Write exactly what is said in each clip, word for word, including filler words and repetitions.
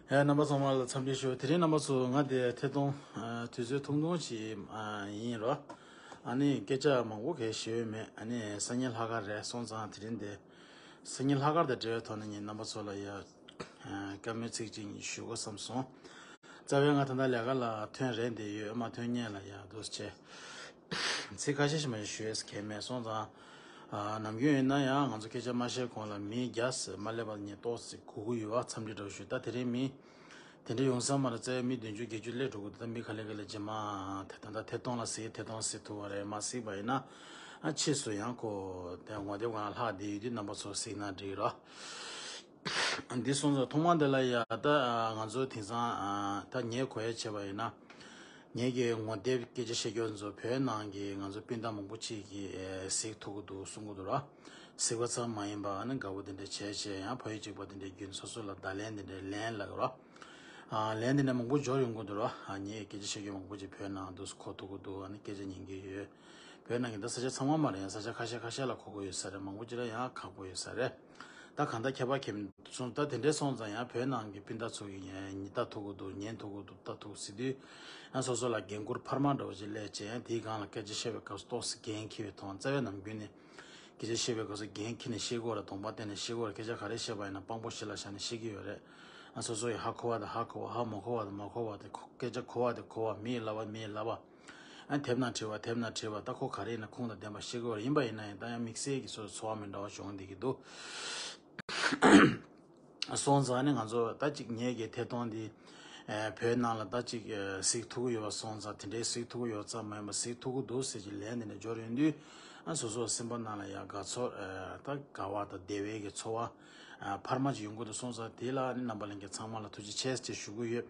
ཡ། རྣམ་པ་ཚང་མ་ལ་འཚམས་འདྲི་ཞུ། དེ་རིང་རྣམ་པ་ཚོ་ང་དེ་ཐད་གཏོང་ཨ་དུས་ཚོད་ཐུང་ཐུང་ཞིག་ཨ་ཡིན་རོ། ཨ་ནི་སྐད་ཆ་མང་པོ་གས་ཞུ་ཡོད་མེད། ཨ་ནི་སང་ཉིན་ལྷག་དཀར་རེད་སོང་ཙང་། དེ་རིང་དེ་སང་ཉིན་ལྷག་དཀར་དང་འབྲེལ་བའི་ཐོག་ནས་ངས་རྣམ་པ་ཚོ་ལ་ཡ་ཨ་བཀའ་མོལ་ཚིག་གཅིག་གཉིས་ཞུ་དགོས་བསམ་སོང་། རྩ་བའི་ང་ད་ལྟ་ལས་ཀ་ལ་ཐོན་རན་བསྡད་ཡོད། མ་ཐོན་སྔོན་ལ་ཡ་འདུག་སེ་བྱས། ཚིག་ཁ་ཤས་ཤིག་མ་ཞུ་ཡས་གལ་མེད་སོང་ཙང་། ཨ་ནམ་རྒྱུན་ཡིན་ན་ཡང་ང་ཚོ་སྐད་ཆ་མ་བཤད་གོང་ལ་མི་བརྒྱ་ཙམ་མ་སླེབས་པ་ནས་ཏོག་ཙམ་སྒུག་གི་ཡོད་པ། འཚམས་འདྲི་འདྲ་བོ་ཞུ། ད་དེ་རིང་མི་དེ་འདྲ་ཡོང་ས་མ་རེད། རྩ་བའི་མི་བདུན་ཅུ་བརྒྱད་ཅུ་སླེབས་འགྲོ་གི་འདུག་ད་མི་ག་ལེ་ག་ལེ་རྗེས་མ་ད་ད་ཐད་གཏོང་ལ་གཟིགས། ཐད་གཏོང་གཟིགས་ཐུབ་པ་རེད། མ་གཟིགས་པ་ཡིན་ན་ཨ་ཕྱིས་སུ་ཡང་ཁོ་དེ་ངོ་དེབ་སྒང་ལ་ལྷག་བསྡད་ཡོད་དུས་རྣམ་པ་ཚོ་གཟིགས་ན་འགྲིག་རོགས། འདི་སོང་ཙང་ཐོག་མ་འདི་ལ་ཡ་ད་ང་ཚོ་དེང་སང་ད་ངས་གོ་ཡ་བྱས་པ་ཡིན་ན། ངས་ཀྱི་ངོ་དེབ་སྐད་ཆ་བཤད་རྒྱུ་ཚོ་བོད་ནང་གི་ང་ཚོ་སྤུན་ཟླ་མང་པོ་ཅིག་གིས་གཟིགས་ཐུབ་ཀྱི་འདུག་གསུང་གི་འདུག་ར། གཟིགས་པ་ཙམ་མ་ཡིན་པ་ཨ་ནི་དགའ་པོ་དེ་འདྲ་བྱས་བྱས་ཡང་ཕ་ཡུལ་གཅིག་པ་དེ་འདྲའི་རྒྱུན་སོ་སོ་ལ་བརྡ་ལན་དེ་འདྲ་ལན་ལབ་ཀྱི་ར། ལན་དེ་འདྲ་མང་པོ་འབྱོར་ཡོང་གི་འདུག་ར། ངས་སྐད་ཆ་བཤད་རྒྱུ་མང་པོ་ཅིག་བོད་ནང་འདུག་གོ་ཐུབ་ཀྱི་འདུག་ཨ་ནི་སྐད་ཆ་ཉན་གྱི་ཡོད། བོད་ནང་གི་ད་ས་ཆ་ཚང་མ་མ་རེད། ཡང་ས་ཆ་ཁ་ཤས་ཁ་ཤས་ལ་གོ་གི་ཡོད་ས་རེད། མང་པོ་ཅིག་ལ་ཡང་ཁག་པོ་ཡོད་ས་རེད། ད་གང་ལྟར་ཁྱད་པར་གྱི་སོང་། ད་དེ་འདྲའི་སོང་ཙང་ཡང་བོད་ནང་གི་སྤུན་ཟླ་ཚོ་གི་ཡང་ཉིད་ལྟ་ཐུབ་ཀྱི་འདུག་ཉན་ཐུབ་ཀྱི་འདུག་ལྟ་ཐུབ་ཟེར་དུས། ཡང་སོ་སོ་ལ་འགན་ཁུར་འཕར་མ་འདྲ་བོ་ཅིག་སླེབས་བྱས། ཡང་དེའི་སྒང་ལ་སྐད་ཆ་བཤད་པའི་སྐབས་སུ་ཏོག་ཙམ་འགན་འཁྱེར་བའི་ཐོག་རྩ་བའི་ནམ་རྒྱུན་ནས་སྐད་ཆ་བཤད་པའི་སྐབས་སུ་འགན་འཁྱེར་ནས་བཤད་དགོས་རེད། གདོང་པ་བསྟན་ནས་བཤད་དགོས་རེད། སྐད་ཆ་ག་རེ་བཤད་པ་ཡིན་ན་དཔང་པོ་ཞིག་ལ་བཞག་ནས་བཤད་ཀྱི་ཡོད་རེད། ཡང་སོ་སོ་ཡི་ཧ་གོ་བ་དང་ཧ་གོ་བ། ཧ་མ་གོ་བ་དང་མ་གོ་བ་དེ་གོ། སྐད་ཆ་གོ་བ་དེ་གོ་བ། མི་ཡི་ལབ་པ་མི་ཡི་ལབ་པ། ཨ་དེབ་ནང་བྲིས་པ་དེབ་ནང་བྲིས་པ། ད་ཁོ་ག་རེ་ཡིན་ན་ཁུངས་དང་ལྡན་པ་ཤེས་དགོས་རེད། ཡིན་པ་ཡིན་ན་ཡང་ད་ཡང་དམིགས་བསལ་གྱི་སོ་སོ་ཚོར་བ་མི་འདྲ་བ་བྱུང་བསྡད་ཀྱི་འདུག་སོང་ཙང་ནི་ང་ཚོ་ད་ཅིག་ངེད་ཀྱི་ཐད་གཏོང་འདི་ཨ་བོད་ནང་ལ་ད་ཅིག་ཨ་གཟིགས་ཐུབ་ཀྱི་ཡོད་པ་སོང་ཙང་། དེ་འདྲའི་གཟིགས་ཐུབ་ཀྱི་ཡོད་ཙམ་མ་ཡིན་པར་གཟིགས་ཐུབ་ཀྱི་འདུག་ཟེར་གྱི་ལན་དེ་འདྲ་འབྱོར་ཡོང་དུས། ཨ་སོ་སོ་སེམས་པ་ནང་ལ་ཡང་དགའ་ཚོར། ཨ་ད་དགའ་བ་དང་བདེ་བའི་གི་ཚོར་བ་ཨ་འཕར་མ་ཅིག་ཡོང་གི་འདུག་སོང་ཙང་། དེ་ལ་ནི་རྣམ་པ་ལྷན་རྒྱས་ཚང་མ་ལ་ཐུགས་རྗེ་ཆེ་ཞེས་ཞུ་གི་ཡོད།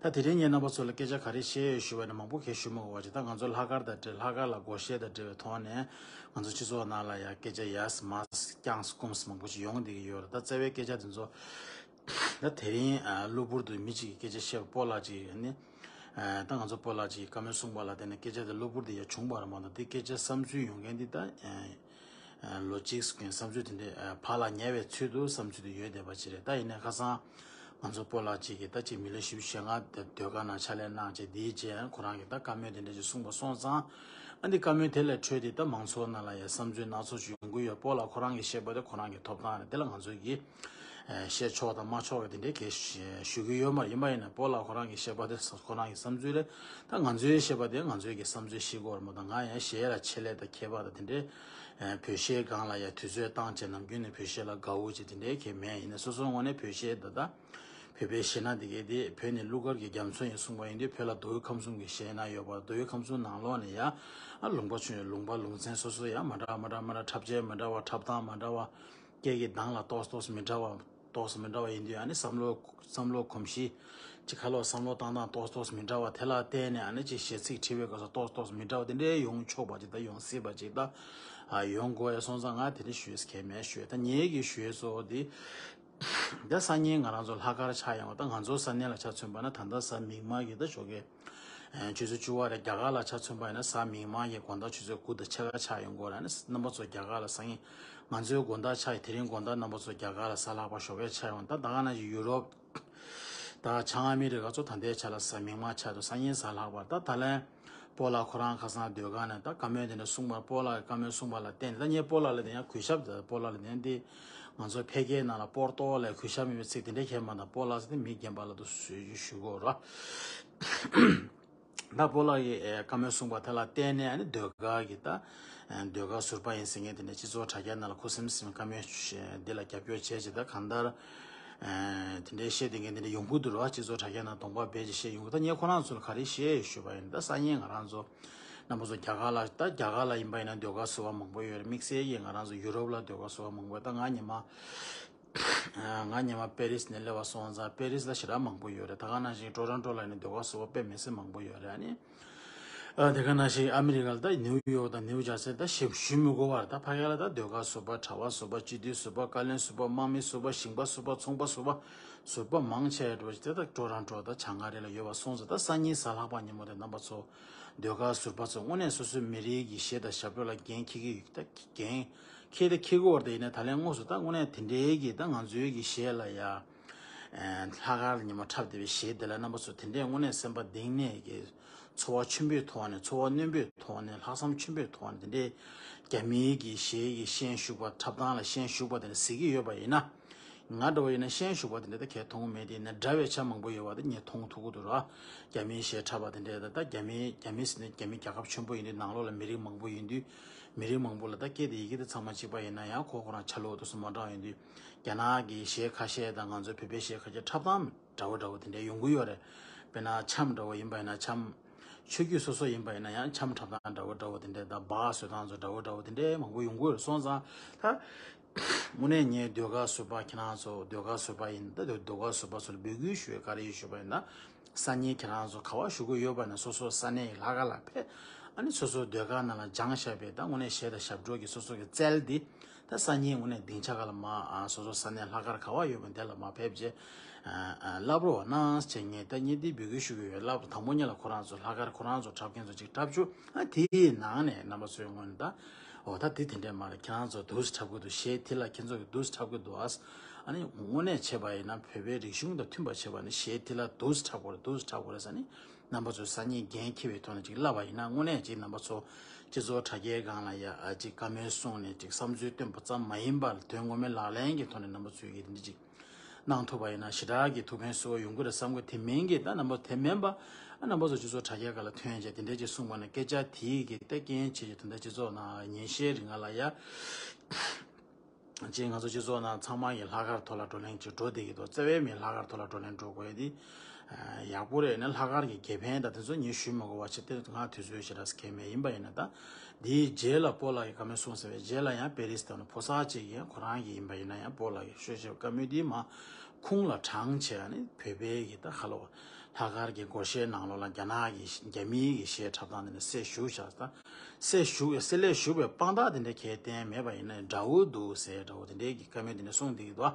ད་དེ་རིང་ངས་རྣམ་པ་ཚོ་ལ་སྐད་ཆ་ག་རེ་བཤད་ཡོད་ཞུས་པ་ན། མང་པོ་གས་ཞུ་མ་དགོས་པ་ཅིག་ད་ང་ཚོ་ལྷག་དཀར་དང་འབྲེལ། ལྷག་དཀར་ལ་སྒོར་གཞས་དང་འབྲེལ་བའི་ཐོག་ནས་ང་ཚོ་སྤྱི་ཚོགས་ནང་ལ་ཡང་སྐད་ཆ་ཡས་མས་བརྐྱངས་སྐུམས་མང་པོ་ཅིག་ཡོང་བསྡད་ཀྱི་ཡོད་རེད། ད་རྩ་བའི་སྐད་ཆ་དེ་ཚོ་ད་དེ་རིང་ཨ་གློ་བུར་དུ་མི་གཅིག་གིས་སྐད་ཆ་བཤད་པ། སྤོ་ལགས་ཅིག་ནི་ཨ་ད་ང་ཚོ་སྤོ་ལགས་ཅིག་བཀའ་མོལ་གསུངས་པ་ལ་བརྟེན་ནས་སྐད་ཆ་དེ་གློ་བུར་དུ་ཡར་བྱུང་བ་རེད་མ་གཏོགས། དེ་སྐད་ཆ་བསམ་ཚུལ་ཡོང་མཁན་འདི་ད་ཨ་ལོ་གཅིག་སོང་བསམ་ཚུལ་དེ་འདྲའི་ཨ་བག་ལ་ཉལ་བའི་ཚུལ་དུ་བསམ་ཚུལ་དེ་ཡོད་བསྡད་པ་ཅིག་རེད། ད་ཡིན་ནའི་ཁ་སང་ང་ཚོ་སྤོ་ལགས་གཅིག་གིས་ད་ཅིག་མི་ལོ་བཞི་བཅུ་ཞེ་ལྔ་དེ་ཟློས་གར་ནང་ཕྱག་ལས་གནང་བྱས། དེའི་རྗེས་ཁོ་རང་གིས་ད་བཀའ་མོལ་དེ་འདྲ་ཅིག་གསུངས་པ་སོང་ཙང་། ཨ་འདི་བཀའ་མོལ་དེ་ལས་འཕྲོས་ཏེ་ད་མང་ཚོགས་ནང་ལ་ཡང་བསམ་ཚུལ་སྣ་ཚོགས་ཅིག་ཡོང་གི་ཡོད། སྤོ་ལགས་ཁོ་རང་གིས་བཤད་པ་དེ་ཁོ་རང་གི་ཐོབ་ཐང་རེད། དེ་ལ་ང་ཚོས་ཀྱིས་ཨ་བཤད་ཆོག་དང་མ་ཆོག་གི་དེ་འདྲའི་གས་ཞུ་གི་ཡོད་མ་རེད། ཡིན་པ་ཡིན་ན་སྤོ་ལགས་ཁོ་རང་གིས་བཤད་པ་དེ་ཁོ་རང་གི་བསམ་ཚུལ་རེད། ད་ང་ཚོས་བཤད་པ་དེ་ང་ཚོའི་གི་བསམ་ཚུལ་བཤད་དགོས་རེད་མ་གཏོགས། ང་ཡང་གཞས་ལ་ཆེད་ལས་དང་མཁས་པ་དང་དེ་འདྲའི་ཨ་བོད་གཞས་སྒང་ལ་ཡང་དུས་ཚོད་བཏང་བྱས་ནམ་རྒྱུན་ནས་བོད་གཞས་ལ་དགའ་བོ་བྱས་དེ་འདྲའི་གས་མེད། ཡིན་ན་སོ་སོའི་ངོས་ནས་བོད་གཞས་འདི་ད་བོད་པའི་གཞས་སྣ་འདི་གས་དེ་བོད་ནི་གླུ་གར་གྱི་རྒྱ་མཚོ་ཡིན་གསུངས་པ་ཡིན་དུས། བོད་ལ་མདོ་དབུས་ཁམས་གསུམ་གྱི་གཞས་སྣ་ཡོད་པ། མདོ་དབུས་ཁམས་གསུམ་ནང་ལོགས་ནས་ཡང་ཨ་ལུང་པ་ཆུང་ཡང་ལུང་པ་ལུང་ཚན་སོ་སོ་ཡང་མ་འདྲ་བ་མ་འདྲ་མ་འདྲ། འཁྲབ་ཆས་མ་འདྲ་བ། འཁྲབ་སྟངས་མ་འདྲ་བ། སྐད་ཀྱི་གདངས་ལ་ཏོག་ཙམ་ཏོག་ཙམ་མི་འདྲ་བ། ཏོག་ཙམ་མི་འདྲ་བ་ཡིན་དུས་ཨ་ནི་བསམ་བློ་བསམ་བློ་གོམས་གཤིས་ཅིག་ཁ་ལོ་བསམ་བློ་བཏང་སྟངས་ཏོག་ཙམ་ཏོག་ཙམ་མི་འདྲ་བ། དེ་ལ་བརྟེན་ནས་ཨ་ནི་ཅིག་གཞས་ཚིག་བྲིས་པའི་སྐབས་སུ་ཏོག་ཙམ་ཏོག་ཙམ་མི་འདྲ་བ་དེ་འདྲའི་ཡོང་ཆོག་པ་ཅིག་ད་ཡོང་སྲིད་པ་ཅིག་ད་ཨ་ཡོང་དགོས་ཡ་སོང་ཙང་། ང་དེ་འདྲ་ཞུ་ཡས་གལ་མེད་ཞུ་ཡས། ད་ངེད་ཀྱི་ཞུ་ཡས་གཙོ་བོ་དེ། ད་སང་ཉིན་ང་རང་ཚོ་ལྷག་དཀར་ཆགས་ཡོང་བ། ད་ང་ཚོ་ས་གནས་ལ་ཆ་མཚོན་པ་ན་ད་ལྟ་གཟའ་མིག་དམར་གྱི་ད་ཞོགས་ཀས་ཆུ་ཚོད་བཅུ་པ་རེད། རྒྱ་གར་ལ་ཆ་མཚོན་པ་ཡིན་ན་གཟའ་མིག་དམར་གྱི་དགོང་དག་ཆུ་ཚོད་དགུ་དང་ཕྱེད་ཀ་ཆགས་ཡོང་གི་རེད། ཨ་ནི་རྣམ་པ་ཚོ་རྒྱ་གར་ལ་སང་ཉིན། ང་ཚོའི་དགོང་དག་ཆགས་ཡོད། དེ་རིང་དགོང་དག་རྣམ་པ་ཚོ་རྒྱ་གར་ལ་གཟའ་ལྷག་པ་ཞོགས་ཀས་ཆགས་ཡོང་། ད་ད་ག་ནང་བཞིན་ཡུ་རོབ་ད་བྱང་ཨ་མི་རི་ཀ་ཚོ་ད་ལྟའི་ཆ་ལ་གཟའ་མིག་དམར་ཆགས་འདུག་སང་ཉིན་གཟའ་ལྷག་པ། ད་ད་ལན་སྤོ་ལགས་ཁོ་རང་ཁ་སང་ཟློས་གར་ནས་ད་བཀའ་མོལ་དེ་འདྲ་གསུངས་པ། སྤོ་ལགས་ཀྱི་བཀའ་མོལ་གསུངས་པ་ལ་བརྟེན་ནས། ད་ངས་སྤོ་ལགས་ལ་དེ་ཡང་གུས་ཞབས་དང་། སྤོ་ལགས་ལ་དེ་ཡང་དེ་ང་ཚོ་ཕལ་སྐད་ནང་ལ་པོར་ཏོ་ལ་གུས་ཞབས་མེད་པའི་ཚིག་དེ་འདྲ་མཁྱེན་པ་དང་། སྤོ་ལགས་ཟེར་དེ་མི་རྒན་པ་ལ་དུ་ཞུ་ཞུ་དགོས་རོ། ད་སྤོ་ལགས་ཀྱིས་ཨེ་བཀའ་མོལ་གསུངས་པ་དེ་ལ་བརྟེན་ནས། ཨ་ནི་ཟློས་གར་གྱི་ད་ཨེ་ཟློས་གར་ཟུར་པ་ཡིན་ཟེར་མཁན་དེ་འདྲ་སྤྱི་ཚོགས་དྲ་རྒྱ་ནང་ལ་ཁུ་སིམ་སིམ་བཀའ་མོལ་འདི་ལ་རྒྱབ་སྐྱོར་བྱས་བྱས། ད་གང་ལྟར་ཨེ་དེ་འདྲའི་བཤད་བསྡད་མཁན་དེ་འདྲ་ཡོང་གི་འདུག་རོ། སྤྱི་ཚོགས་དྲ་རྒྱ་ནང་གདོང་པ་སྦས་བྱས་བཤད་ཡོང་གི། ད་ངས་ཁོ་རང་ཚོ་ལ་ག་རེ་བཤད་ཡོད་ཞུས་པ་ཡིན་ན། ད་སང་ཉིན་ང་རང་ཚོ་རྣམ་པ་ཚོ་རྒྱ་གར་ལ། ད་རྒྱ་གར་ལ་ཡིན་པ་ཡིན་ན་ཟློས་གར་ཟུར་པ་མང་པོ་ཡོད་རེད། དམིགས་བསལ་གྱིས་ང་རང་ཚོ་ཡུ་རོབ་ལ་ཟློས་གར་ཟུར་པ་མང་པོ་ཡོད། ད་ང་ཉི་མ་ང་ཉི་མ་པེ་རིས་ནས་སླེབས་པ་སོང་ཙང་། པེ་རིས་ལ་ཞེ་དྲག་མང་པོ་ཡོད་རེད། ད་ག་ནང་བཞིན་ཊོ་རོན་ཊོ་ལ་ནི་ཟློས་གར་ཟུར་པ་དཔེ་མི་སྲིད་མང་པོ་ཡོད་རེད། ཨ་ནི་ཨ་དེ་ག་ནང་བཞིན་ཨ་མི་རི་ཀ་ལ་ད་ནིའུ་ཡོག་དང་ནིའུ་ཇར་སི་ད་ཞེ་ཞུ་མི་དགོས་པར། ད་ཕ་གི་ལ་ད་ཟློས་གར་ཟུར་པ། གྲྭ་པ་ཟུར་པ། སྤྱི་འཐུས་ཟུར་པ། བཀའ་བློན་ཟུར་པ། དམག་མི་ཟུར་པ། ཞིང་པ་ཟུར་པ། ཚོང་པ་ཟུར་པ། ཟུར་པ་མང་ཆེ་བ་དེ་ད་ཊོ་རོན་ཊོ་ད་བྱང་ཨ་རི་ལ་ཡོད་པ་སོང་ཙང་། ད་སང་ཉིན་གཟའ་ལྷག་པ་ཉིན་མོ་དེ་རྣམ་པ་ཚོ་ཟློས་གར་ཟུར་པ་ཚོ་དངོས་གནས་སོ་སོའི་མི་རིགས་ཀྱི་གཞས་དང་ཞབས་བྲོ་ལ་འགན་འཁྱེར་གྱི་ཡོད། ད་འགན་འཁྱེར་ད་འཁྱེར་དགོས་པ་རེད། ད་ཡིན་ན་ད་ལན་དངོས་སུ་ད་དངོས་གནས་དེ་འདྲའི་གི་ད་ང་ཚོའི་གི་གཞས་ལ་ཡ་ ལྷག་དཀར་ཉི་མ་འཁྲབ་བསྡད་པའི་གཞས་དེ་ལ་རྣམ་པ་ཚོ་དེ་འདྲས་དངོས་གནས་སེམས་པ་གཏིང་ནས་ཀྱི་ཚོར་བ་ཆེན་པོའི་ཐོག་ནས། ཚོར་བ་རྣོན་པོའི་ཐོག་ནས། ལྷག་བསམ་ཆེན་པོའི་ཐོག་ནས་དེ་འདྲས་རྒྱ་མིའི་གི་གཞས་ཀྱི་ཤན་ཞུགས་པ། འཁྲབ་སྟངས་ལ་ཤན་ཞུགས་པ་དེ་འདྲ་གཟིགས་ཀྱི་ཡོད་པ་ཡིན་ན། ང་འདྲ་བོ་ཡིན་ན་ཤན་ཞུགས་པ་དེ་འདྲ་ད་གས་མཐོང་གི་མེད་དེ། ཡིན་ན་འདྲ་བའི་ཆ་མང་པོ་ཡོད་པ་དེ་ངས་མཐོང་ཐུབ་ཀྱི་འདུག་ར། རྒྱ་མིའི་གཞས་འཁྲབ་པ་དེ་འདྲས་ད་ད་རྒྱ་མི་རྒྱ་མི་ཟེར་ན་རྒྱ་མི་རྒྱལ་ཁབ་ཆེན་པོ་ཡིན་དུས། ནང་ལོགས་ལ་མི་རིགས་མང་པོ་ཡིན་དུས། མི་རིགས་མང་པོ་ལ་ད་སྐད་དེ་ཡི་གེ་དེ་ཚང་མ་གཅིག་པ་ཡིན་ན་ཡང་ཁོ་ཁོ་རང་ཆ་ལུགས་དེ་ཚོ་མ་འདྲ་བ་ཡིན་དུས། རྒྱ་ནག་གི་གཞས་ཁ་ཤས་དང་ང་ཚོའི་བོད་པའི་གཞས་ཁ་ཤས་འཁྲབ་སྟངས་འདྲ་བོ་འདྲ་བོ་དེ་འདྲས་ཡོང་གི་ཡོད་རེད། དཔེར་ན་འཆམ་འདྲ་བོ་ཡིན་པ་ཡིན་ན། འཆམ་ཆོས་བརྒྱུད་སོ་སོ་ཡིན་པ་ཡིན་ན་ཡང་འཆམ་འཁྲབ་སྟངས་འདྲ་བོ་འདྲ་བོ་དེ་འདྲས་དང་། སྦ་བཟོ་སྟངས་ཚོ་འདྲ་བོ་འདྲ་བོ་དེ་འདྲས་མང་པོ་ཡོང་གི་ཡོད་རེད། སོང་ཙང་ད་དངོས་གནས་ངས་ཟློས་གར་ཟུར་པ་ཁྱེད་རང་ཚོ། ཟློས་གར་ཟུར་པ་ཡིན་ད། ཟློས་གར་ཟུར་པ་ཚོ་ལ་འབོད་སྐུལ་ཞུ་བའི་བཀའ་འདྲི་ཞུས་པ་ཡིན་ན། སང་ཉིན་ཁྱེད་རང་ཚོ་ག་པར་ཞུགས་ཀྱི་ཡོད་པ་ན། སོ་སོ་ས་གནས་ཀྱི་ལྷག་དཀར་ལ་ཕེབས། ཨ་ནི་སོ་སོའི་ཟློས་གར་ནང་ལ་སྦྱངས་བཞག་པའི་ད་དངོས་གནས་གཞས་དང་ཞབས་བྲོ་གི་སོ་སོ་གི་རྩལ་འདི། ད་སང་ཉིན་དངོས་གནས་སྡིངས་ཆ་ཁག་ལ་མར། ཨ། སོ་སོ་ས་གནས་ལྷག་དཀར་ག་པར་ཡོད་པ་དེ་ལ་མར་ཕེབས་བྱས། ཨ། ཨ། བསླབ་རོགས་གནང་ཟེར་ངས་ད་ངས་འདི་འབོད་སྐུལ་ཞུ་གི་ཡོད། བསླབ་རོགས། དང་པོ་ཉིད་ལ་ཁོ་རང་ཚོ་ལྷག་དཀར་ཁོ་རང་ཚོ་འཁྲབ་མཁན་ཚོ་ཅིག་འཁྲབ་བཅུག་ཨ། དེའི་ནང་ནས་རྣམ་པ་ཚོའི་ངོས་ནས་ད། འོ་ད་དེ་དེ་འདྲས་མ་རེད། ཁྱེད་རང་ཚོ་འདུག་སེ་འཁྲབ་ཀྱི་འདུག་གཞས་དེ་ལ་ཁྱེད་ཚོ་གིས་འདུག་སེ་འཁྲབ་ཀྱི་འདུག་ཨ། ཨ་ནི་དངོས་གནས་བྱས་པ་ཡིན་ན། བོད་པའི་རིག་གཞུང་དང་མཐུན་པ་བྱས་པ་ནི། གཞས་དེ་ལ་འདུག་སེ་འཁྲབ་དགོས་རེད། འདུག་སེ་འཁྲབ་དགོས་རེད་ཟེར་ནི། རྣམ་པ་ཚོས་སང་ཉིན་འགན་འཁྱེར་བའི་ཐོག་ནས་ཅིག་བསླབ་པ་ཡིན་ན། དངོས་གནས་ཅིག་རྣམ་པ་ཚོ་སྤྱི་ཚོགས་དྲ་རྒྱའི་སྒང་ལ་ཡ། ཨ། ཅིག་བཀའ་མོལ་གསུངས་ནས་ཅིག་བསམ་ཚུལ་བཏོན་པ་ཙམ་མ་ཡིན་པར། དོན་ངོ་མའི་ལག་ལེན་གྱི་ཐོག་ནས་རྣམ་པ་ཚོས་ཀྱིས་དེ་འདྲ་ཅིག་གནང་ཐུབ་པ་ཡིན་ན་ཞེ་དྲག་གི་ཐུགས་ཕན་གསོས་པ་ཡོང་གི་རེད་བསམ་གི། དེ་མིན་གྱི་ད་རྣམ་པ་དེ་མིན་པ། ཨ། རྣམ་པ་ཚོ་སྤྱི་ཚོགས་དྲ་རྒྱ་སྒང་ལ་ཐོན་བྱས་དེ་འདྲ་ཅིག་གསུངས་པ་ན། སྐད་ཆ་དེའི་གི་ད་རྐྱེན་བྱས་ཀྱི་ད་ལྟ་སྤྱི་ཚོགས་ནང་ཉིན་ཤས་རིང་ལ་ཡ། ཅིག་ང་ཚོ་སྤྱི་ཚོགས་ནང་ཚང་མ་གི་ལྷག་དཀར་ཐོག་ལ་བགྲོ་གླེང་ཅིག་འགྲོ་བསྡད་ཀྱི་འདུག་བརྩེ་བའི་མིས་ལྷག་དཀར་ཐོག་ལ་བགྲོ་གླེང་འགྲོ་དགོས་ཡ་དེ་ཡག་པོ་རེད། ནི་ལྷག་དཀར་གྱི་དགེ་ཕན་དང་དེ་ཚོ་ངས་ཞུ་མི་དགོས་པ་བྱས། དེ་ང་དུས་ཚོད་ཞེ་དྲག་གང་མེད། ཡིན་པ་ཡིན་ན་ད་འདིའི་རྗེས་ལ་སྤོ་ལགས་ཀྱིས་བཀའ་མོལ་གསུངས་ཟིན་པའི་རྗེས་ལ་ཡང་པེ་རིས་དང་ཕོ་གསར་ཅིག་གིས་ཁོ་རང་གིས་ཡིན་པ་ཡིན་ན་ཡང་སྤོ་ལགས་ཀྱིས་ཤོད་བྱས་བཀའ་མོལ་འདི་མར་ཁུངས་ལ་དྲངས་བྱས། ནི་བོད་པའི་གི་ད་ཁ་ལོ་ལྷག་དཀར་གྱི་སྒོར་གཞས་ནང་ལོགས་ལ་རྒྱ་ནག་གི་རྒྱ་མིའི་གི་གཞས་འཁྲབ་སྟངས་དེ་ནི་སེལ་ཞུགས་བཞག་ད། སེལ་ཞུགས་སེལ་ལས་ཞུགས་པའི་དཔང་རྟགས་དེ་འདྲ་གལ་གཏན་མེད་པ་ཡིན་ན་འདྲ་བོ་འདུག་ཟེར། འདྲ་བོ་དེ་འདྲའི་གི་བཀའ་མོལ་དེ་འདྲ་གསུངས་བསྡད་ཀྱི་འདུག་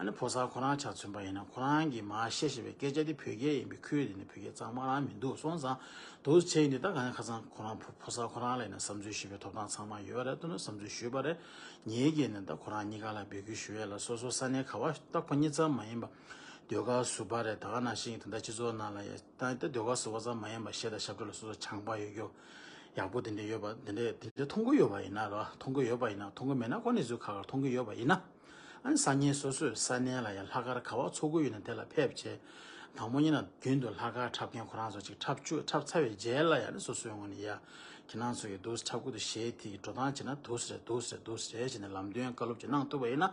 ཨ་ནི་ཕོ་གསར་ཁོ་རང་ཆ་མཚོན་པ་ཡིན་ན། ཁོ་རང་གིས་མར་བཤད་བཤད་པའི་སྐད་ཆ་དེ་བོད་སྐད་ཡིན་པས། ཁོས་དེ་ནི་བོད་སྐད་གཙང་མ་རང་མི་འདུག་སོང་ཙང་འདུག་སེ་བྱས་ཡིན་དུས། ད་ག་ནས་ཁ་སང་ཁོ་རང་ཕོ་ཕོ་གསར་ཁོ་རང་ལ་ཡིན་ན་བསམ་ཚུལ་ཞུས་པའི་ཐོབ་ཐང་ཚང་མ་ཡོད་རེད། དེ་ནི་བསམ་ཚུལ་ཞུས་པ་རེད། ངེད་ཀྱིས་ནི་ད་ཁོ་རང་གཉིས་ཀ་ལ་འབོད་སྐུལ་ཞུ་ཡས་ལ། སོ་སོ་ས་གནས་ག་པར། ད་ཁོ་གཉིས་ཙམ་མ་ཡིན་པ། ཟློས་གར་ཟུར་པ་རེད། ད་ག་ནང་བཞིན་ད་ལྟ་སྤྱི་ཚོགས་ནང་ལ་ཡ། ད་ལྟ་ཟློས་གར་ཟུར་པ་ཙམ་མ་ཡིན་པ། གཞས་དང་ཞབས་བྲོ་ལ་སོ་སོ་སྦྱངས་པ་ཡོད་རྒྱུ་ཡག་པོ་དེ་འདྲ་ཡོད་པ། དེ་འདྲ་དེ་འདྲ་མཐོང་གི་ཡོད་པ་ཡིན་ན་ར། མཐོང་གི་ཡོད་པ་ཡིན་ན། མཐོང་གི་མེད་ན་ཁོ་ནི་ཚོས་ཁ་ཁར་མཐོང་གི་ཡོད་པ་ཡིན་ན། ཨ་ནི་སང་ཉིན་སོ་སོའི་ས་གནས་ལ་ཡ་ལྷག་དཀར་ག་པར་ཚོགས་ཀྱི་ཡོད་ན་དེ་ལ་ཕེབས་བྱས། དང་པོ་ཉིད་ལ་རྒྱུན་དུ་ལྷག་དཀར་འཁྲབ་མཁན་ཁོ་རང་ཚོ་ཅིག་འཁྲབ་བཅུག་འཁྲབ་ཚར་བའི་རྗེས་ལ་ཡ། ཨ་ནི་སོ་སོའི་ངོས་ནས་ཡ། ཁྱེད་རང་ཚོ་གིས་འདུག་སེ་འཁྲབ་ཀྱི་འདུག་གཞས་དེ་གི་འགྲོ་སྟངས་བྱས་ན་འདུག་སེ་རེད། འདུག་སེ་རེད། འདུག་སེ་རེད་ཅེས་ནས་ལམ་སྟོན་བཀའ་སློབ་ཅིག་གནང་ཐུབ་པ་ཡིན་ན་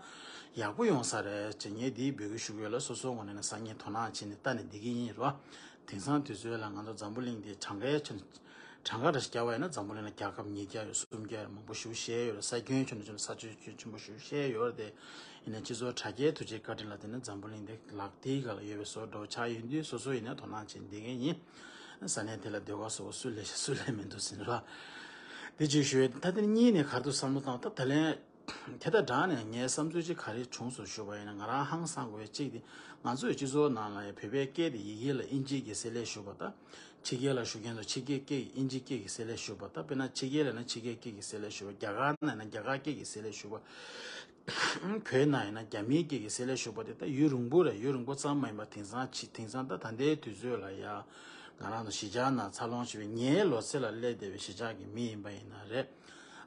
ཡག་པོ་ཡོང་ས་རེད་ཅེས་ངས་འདིའི་འབོད་སྐུལ་ཞུ་གི་ཡོད་ལ། སོ་སོའི་ངོས་ནས་སང་ཉིན་དོ་སྣང་བྱས་ནས་ལྟ་ནས་བསྡད་ཀྱི་ཡིན་རོ། དེང་སང་དུས་ཚོད་ལ་ང་ཚོ་འཛམ་བུ་གླིང་འདི་གྲངས་ཀའི་ཆ་ནས་གྲངས་ཀ་འདྲ་ཞིག་བརྒྱབ་པ་ཡིན་ན། འཛམ་བུ་གླིང་ལ་རྒྱལ་ཁབ་ཉིས་བརྒྱ་ཡོད། སུམ་བརྒྱ་ཡོད། མང་པོ་ཞེ་པོ་ཅིག་ཡོད་རེད། ས་ཁྱོན་ཆུང་ནས་བྱུང་ན་ས་ཁྱོན་ཆེན་པོ་ཞེ་པོ་ཅིག་ཡོད་རེད་དེ། ཡིན་ནའི་སྤྱི་ཚོགས་དྲ་རྒྱའི་ཐུགས་རྗེ་བཀའ་དྲིན་ལ་བརྟེན་ནས་འཛམ་བུ་གླིང་འདི་ལག་མཐིལ་སྒང་ལ་ཡོད་པའི་བཟོ་འདྲ་བོ་ཆགས་ཡོང་དུས། སོ་སོ་ཡིན་ནའི་དོ་སྣང་བྱས་ནས་བསྡད་མཁན་ཡིན། ས་གནས་དེ་ལ་ཟློས་གར་ཟུར་པ་སུ་ལས་ཤེས་སུ་ལས་མི་འདུག་ཟེར་ནས་ར། འདི་གཅིག་ཞུ་ཡས། ད་དེ་ནས་གཉིས་ནས་ག་རེ་འདུག་བསམ་བློ་བཏང་། ད་ད་ལན་དེ་དང་སྦྲགས་ནས་ངའི་བསམ་ཚུལ་གཅིག་ག་རེ་བྱུང་སོང་ཞུས་པ་ཡིན་ན། ང་རང་ཧང་སང་དགོས་པའི་གཅིག་དེ། ང་ཚོའི་སྤྱི་ཚོགས་ནང་ལ་ཡ་བོད་པའི་སྐད་དེ་ཡི་གེ་ལ་དབྱིན་ཇིའི་གི་གསེར་ལས་ཞུ་བ་དང་། ཕྱི་རྒྱལ་ལ་བཞུགས་མཁན་ཚོ་ཕྱི་རྒྱལ་སྐད་ཀྱི་དབྱིན་ཇི་སྐད་ཀྱི་གསེར་ལས་ཞུ་བ་དང་། དཔེར་ན་ཕྱི་རྒྱལ་ལ་ཡིན་ན་ཕྱི་རྒྱལ་སྐད་ཀྱི་གསེར་ལས་ཞུ་བ། རྒྱ་གར་ནང་ཡིན་ན་རྒྱ་གར་སྐད་ཀྱི་གསེར་ལས་ཞུ་བ། བོད་ནང་ཡིན་ན་རྒྱ་མིའི་སྐད་ཀྱི་གསེར་ལས་ཞུ་བ་དེ་ད་ཡུན་རིང་པོ་རེད། ཡུན་རིང་པོ་ཙམ་མ་ཡིན་པར་དེང་སང་ཕྱི་དེང་སང་ད་ད་ལྟའི་དུས་ཚོད་ལ་ཡ། ང་རང་ཚོ་གཞིས་ཆགས་ནང་འཚར་ལོངས་བྱས་པའི་ངའི་ལོ་ཚད་ལ་སླེབས་བསྡད་པའི་གཞིས་ཆགས་ཀྱི་མི་ཡིན་པ་ཡིན་ན་རེད།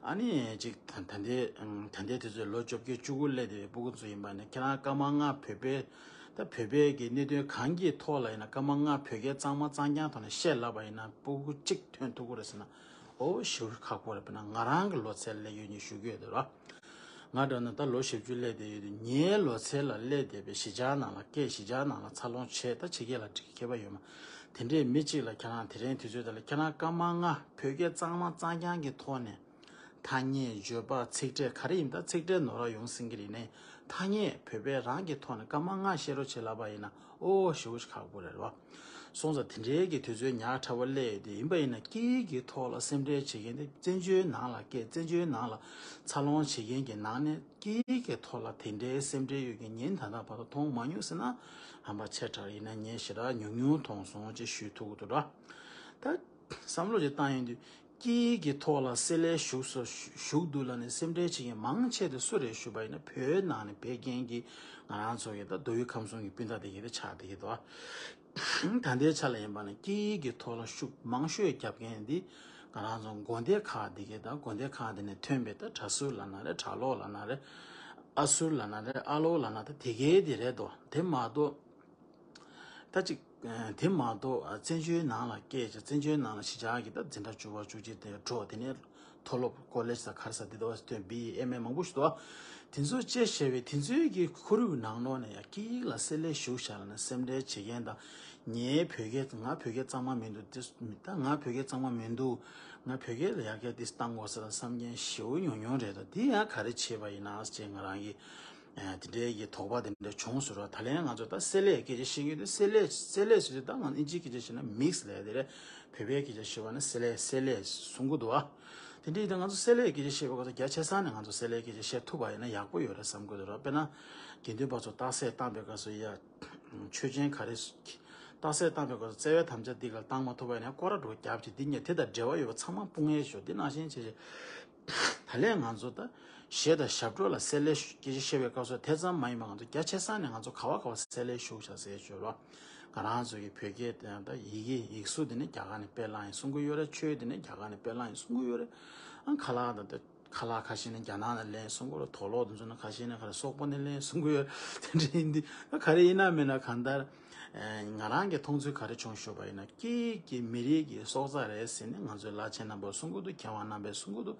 ཨ་ནི་ཅིག་ད་ད་ལྟའི་ད་ལྟའི་དུས་ཚོད་ལོ་བཅོ་བརྒྱད་བཅུ་དགུ་སླེབས་བསྡད་པའི་སྤུ་གུ་ཚོ་ཡིན་པ་ནི། ཁྱེད་རང་སྐར་མ་ལྔ་བོད་པའི། ད་བོད་པའི་གི་གནད་དོན་གང་གི་ཐོག་ལ་ཡིན་ན་སྐར་མ་ལྔ་བོད་སྐད་གཙང་མ་གཙང་རྐྱང་ཐོག་ནས་བཤད་ལབ་པ་ཡིན་ན་སྤུ་གུ་གཅིག་ཐོན་ཐུབ་ཀྱི་རེད་ཟེར་ན། ཨོ་ཞེ་པོ་ཁག་པོ་རེད། དཔེར་ན་ང་རང་གི་ལོ་ཚད་ལ་སླེབས་ཡོད་ནས་ཞུ་གི་ཡོད་དེ་ར། ང་འདྲ་ན་ད་ལོ་བཞི་བཅུ་སླེབས་བསྡད་ཡོད་དུས། ངའི་ལོ་ཚད་ལ་སླེབས་བསྡད་པའི་གཞིས་ཆགས་ནང་ལ་སྐད། གཞིས་ཆགས་ནང་ལ་འཚར་ལོངས་བྱས། ད་ཕྱི་རྒྱལ་ལ་འགྲིག་གི་ཁྱད་པར་ཡོད་མ། དེ་འདྲའི་མི་གཅིག་ལ་ཁྱེད་རང་དེ་རིང་དུས་ཚོད་དེ་ལ་ཁྱེད་རང་སྐར་མ་ལྔ་བོད་སྐད་གཙང་མ་གཙང་རྐྱང་གི་ཐོག་ནས། ཐ་སྙད། བརྗོད་པ། ཚིག་ཕྲད་ག་རེ་ཡིན། ད་ཚིག་ཕྲད་ནོར་བ་ཡོང་སྲིད་ཀྱི་རེད། ནས་ཐ་སྙད་བོད་པའི་རང་གི་ཐོག་ནས་སྐར་མ་ལྔ་བཤད་རོགས་བྱེད་ལབ་པ་ཡིན་ན། ཨོ་ཞེ་པོ་ཅིག་ཁག་པོ་རེད་བ། སོང་ཙང་དེ་འདྲའི་གི་དུས་ཚོད་ཉག་ཕྲ་བོ་སླེབས་ཡོད་དེ། ཡིན་པ་ཡིན་ན་སྐད་ཡིག་གི་ཐོག་ལ་སེམས་ཁྲལ་བྱེད་མཁན་དེ། བཙན་བྱོལ་ནང་ལ་སྐད། བཙན་བྱོལ་ནང་ལ་འཚར་ལོངས་བྱེད་མཁན་གྱི་ནང་ནས་སྐད་ཡིག་གི་ཐོག་ལ་དེ་འདྲའི་སེམས་ཁྲལ་ཡོད་མཁན་ཉིན་ད་ལྟ་བར་དུ་མཐོང་མ་མྱོང་ཟེར་ན་ཧམ་པ་ཆེ་དྲགས། ཡིན་ན་ངས་ཞེ་དྲག་ཉུང་ཉུང་མཐོང་སོང་ཅེས་ཞུ་ཐུབ་ཀྱི་འདུག་ར། ད་བསམ་བློ་ཅིག་བཏང་ཡོང་དུས། སྐད་ཡིག་གི་ཐོག་ལ་བསྲེ་ལྷད་ཞུགས་སོ་ཞུགས་འདུག་ལབ་ནས་སེམས་ཁྲལ་བྱེད་མཁན་མང་ཆེ་དེ་སུ་རེད་ཞུས་པ་ཡིན་ན། བོད་ནང་ནས་བོད་རྒན་གྱི་ང་རང་ཚོ་གི་ད་མདོ་དབུས་ཁམས་གསུམ་གྱི་སྤུན་ཟླ་དེ་གི་དེ་ཆགས་བསྡད་ཀྱི་འདུག་ད་ལྟའི་ཆ་ལ་ཡིན་པ་ན་སྐད་ཡིག་གི་ཐོག་ལ་ཤུགས་མང་ཤོས་རྒྱབ་མཁན་འདི་ང་རང་ཚོ་དགོན་སྡེ་ཁག་འདི་གའི་ད་དགོན་སྡེ་ཁག་འདི་ནས་ཐོན་པའི་ད་གྲྭ་ཟུར་ལབ་ན་རེད། གྲྭ་ལོག་ལབ་ན་རེད། ཨ་ཟུར་ལབ་ན་རེད། ཨ་ལོག་ལབ་ན་ད་དེ་གའི་དེ་རེད་དོ། དེ་མ་གཏོགས་ད་ཅིག་དེ་མ་གཏོགས་བཙན་བྱོལ་ནང་ལ་སྐད་ཆ་བཙན་བྱོལ་ནང་ལ་གཞིས་ཆགས་ཀྱི་ད་འཛིན་གྲྭ་བཅུ་པ་བཅུ་གཅིག་དེ་འགྲོ། དེ་ནས་མཐོ་སློབ་ཀོ་ལེཇ་དང་ག་རེ་ཟེར་དེ་འདྲ་བ་ཐོན། བི་ཨེ་ཨེམ་ཨེ་མང་པོ་ཞིག་འདུག་དེ་ཚོ་བཅས་བྱས་པའི་དེ་ཚོའི་གི་ཁོར་ཡུག་ནང་ལོགས་ནས་ཡང་སྐད་ཡིག་ལ་བསྲེ་ལྷད་ཞུགས་བཞག་ལབ་ན་སེམས་ཁྲལ་བྱེད་མཁན་དང་། ངའི་བོད་སྐད། ང་བོད་སྐད་གཙང་མ་མི་འདུག་དེ་ད་ང་བོད་སྐད་གཙང་མ་མི་འདུག་ང་བོད་སྐད་ལ་ཡར་རྒྱས་ཏོག་ཙམ་བཏང་དགོས་ས་ལ་བསམ་མཁན་ཞེ་པོ་ཉུང་ཉུང་རེད་དོ། དེ་ཡང་ག་རེ་བྱས་པ་ཡིན་ན་ཅེས་ང་རང་གི་ཨ་དེ་འདྲའི་གི་དོགས་པ་དེ་འདྲ་བྱུང་ཟེར་བ། ད་ལན་ང་ཚོ་ད་བསྲེ་ལྷད་སྐད་ཆ་བཤད་ཀྱི་འདུག་བསྲེ་ལྷད། བསྲེ་ལྷད་ཟེར་དུས་ད་ང་ཨིན་ཇིའི་སྐད་ཆ་བཤད་ན་མིག་སི་ལབ་ཡ་དེ་རེད། བོད་པའི་སྐད་ཆ་བཤད་པ་ན་བསྲེ་ལྷད། བསྲེ་ལྷད་གསུང་གི་འདུག་ཨ། དེ་འདྲའི་ད་ང་ཚོ་བསྲེ་ལྷད་སྐད་ཆ་བཤད་པའི་སྐབས་སུ་རྒྱ་ཆེ་ས་ནས་ང་ཚོ་བསྲེ་ལྷད་སྐད་ཆ་བཤད་ཐུབ་པ་ཡིན་ན་ཡག་པོ་ཡོད་རེད་བསམ་གི་འདུག་ར། དཔེར་ན་དགེ་འདུན་པ་ཚོ་རྟགས་གསལ་བཏང་པའི་སྐབས་སུ་ཡ། ཆོས་ཅན་ག་རེ། རྟགས་གསལ་བཏང་པའི་སྐབས་སུ་བརྩེ་བའི་དམ་བཅའ་འདི་ག་ལ་བཏང་མ་ཐུབ་པ་ཡིན་ན་སྐོར་ར་འགྲོ་རྒྱབ་ཀྱི་འདི་གཉིས་དེ་དང་འབྲེལ་བ་ཡོད་པ་ཚང་མ་སྤུངས་ཡས་ཤོག་འདི་ནང་བཞིན་བྱས་བྱས། ད་ལན་ང་ཚོ་ད་གཞས་དང་ཞབས་བྲོ་ལ་བསྲེ་ལྷད་སྐད་ཆ་བཤད་པའི་སྐབས་སུ་དེ་ཙམ་མ་ཡིན་པ་ང་ཚོ་རྒྱ་ཆེ་ས་ནས་ང་ཚོ་ག་བ་ག་བ་བསྲེ་ལྷད་ཞུགས་བཞག་ཟེར་ཞོར་ལ། ང་རང་ཚོ་གི་བོད་སྐད་དེ་ད་ཡི་གེ་ཡིག་གཟུགས་དེ་ནི་རྒྱ་གར་ནས་དཔེ་བླངས་ཡིན་གསུང་གི་ཡོད་རེད། ཆོས་དེ་ནི་རྒྱ་གར་ནས་དཔེ་བླངས་ཡིན་གསུང་གི་ཡོད་རེད། ཨང་ཁ་ལག་དང་དེ། ཁ་ལག་ཁ་ཤས་ནི་རྒྱ་ནག་ནས་ལེན་གསུང་གི་ཡོད་རེད། དུག་ལོག་དེ་ཚོ་ནི་ཁ་ཤས་ནི་ག་རེ་སོག་པོ་ནས་ལེན་གསུང་གི་ཡོད་རེད། དེ་འདྲ་ཡིན་དུས་ད་ག་རེ་ཡིན་ན་མིན་ན་གང་ལྟར། ཨེ་ང་རང་གི་མཐོང་ཚུལ་ག་རེ་བྱུང་ཞུས་པ་ཡིན་ན་སྐད་ཡིག་གི་མི་རིགས་ཀྱི་སྲོག་རྩ་རེད་ཟེར་ནས་ང་ཚོའི་བླ་ཆེན་རྣམ་པ་གསུང་གི་འདུག་མཁས་དབང་རྣམ་པས་གསུང་གི་འདུག་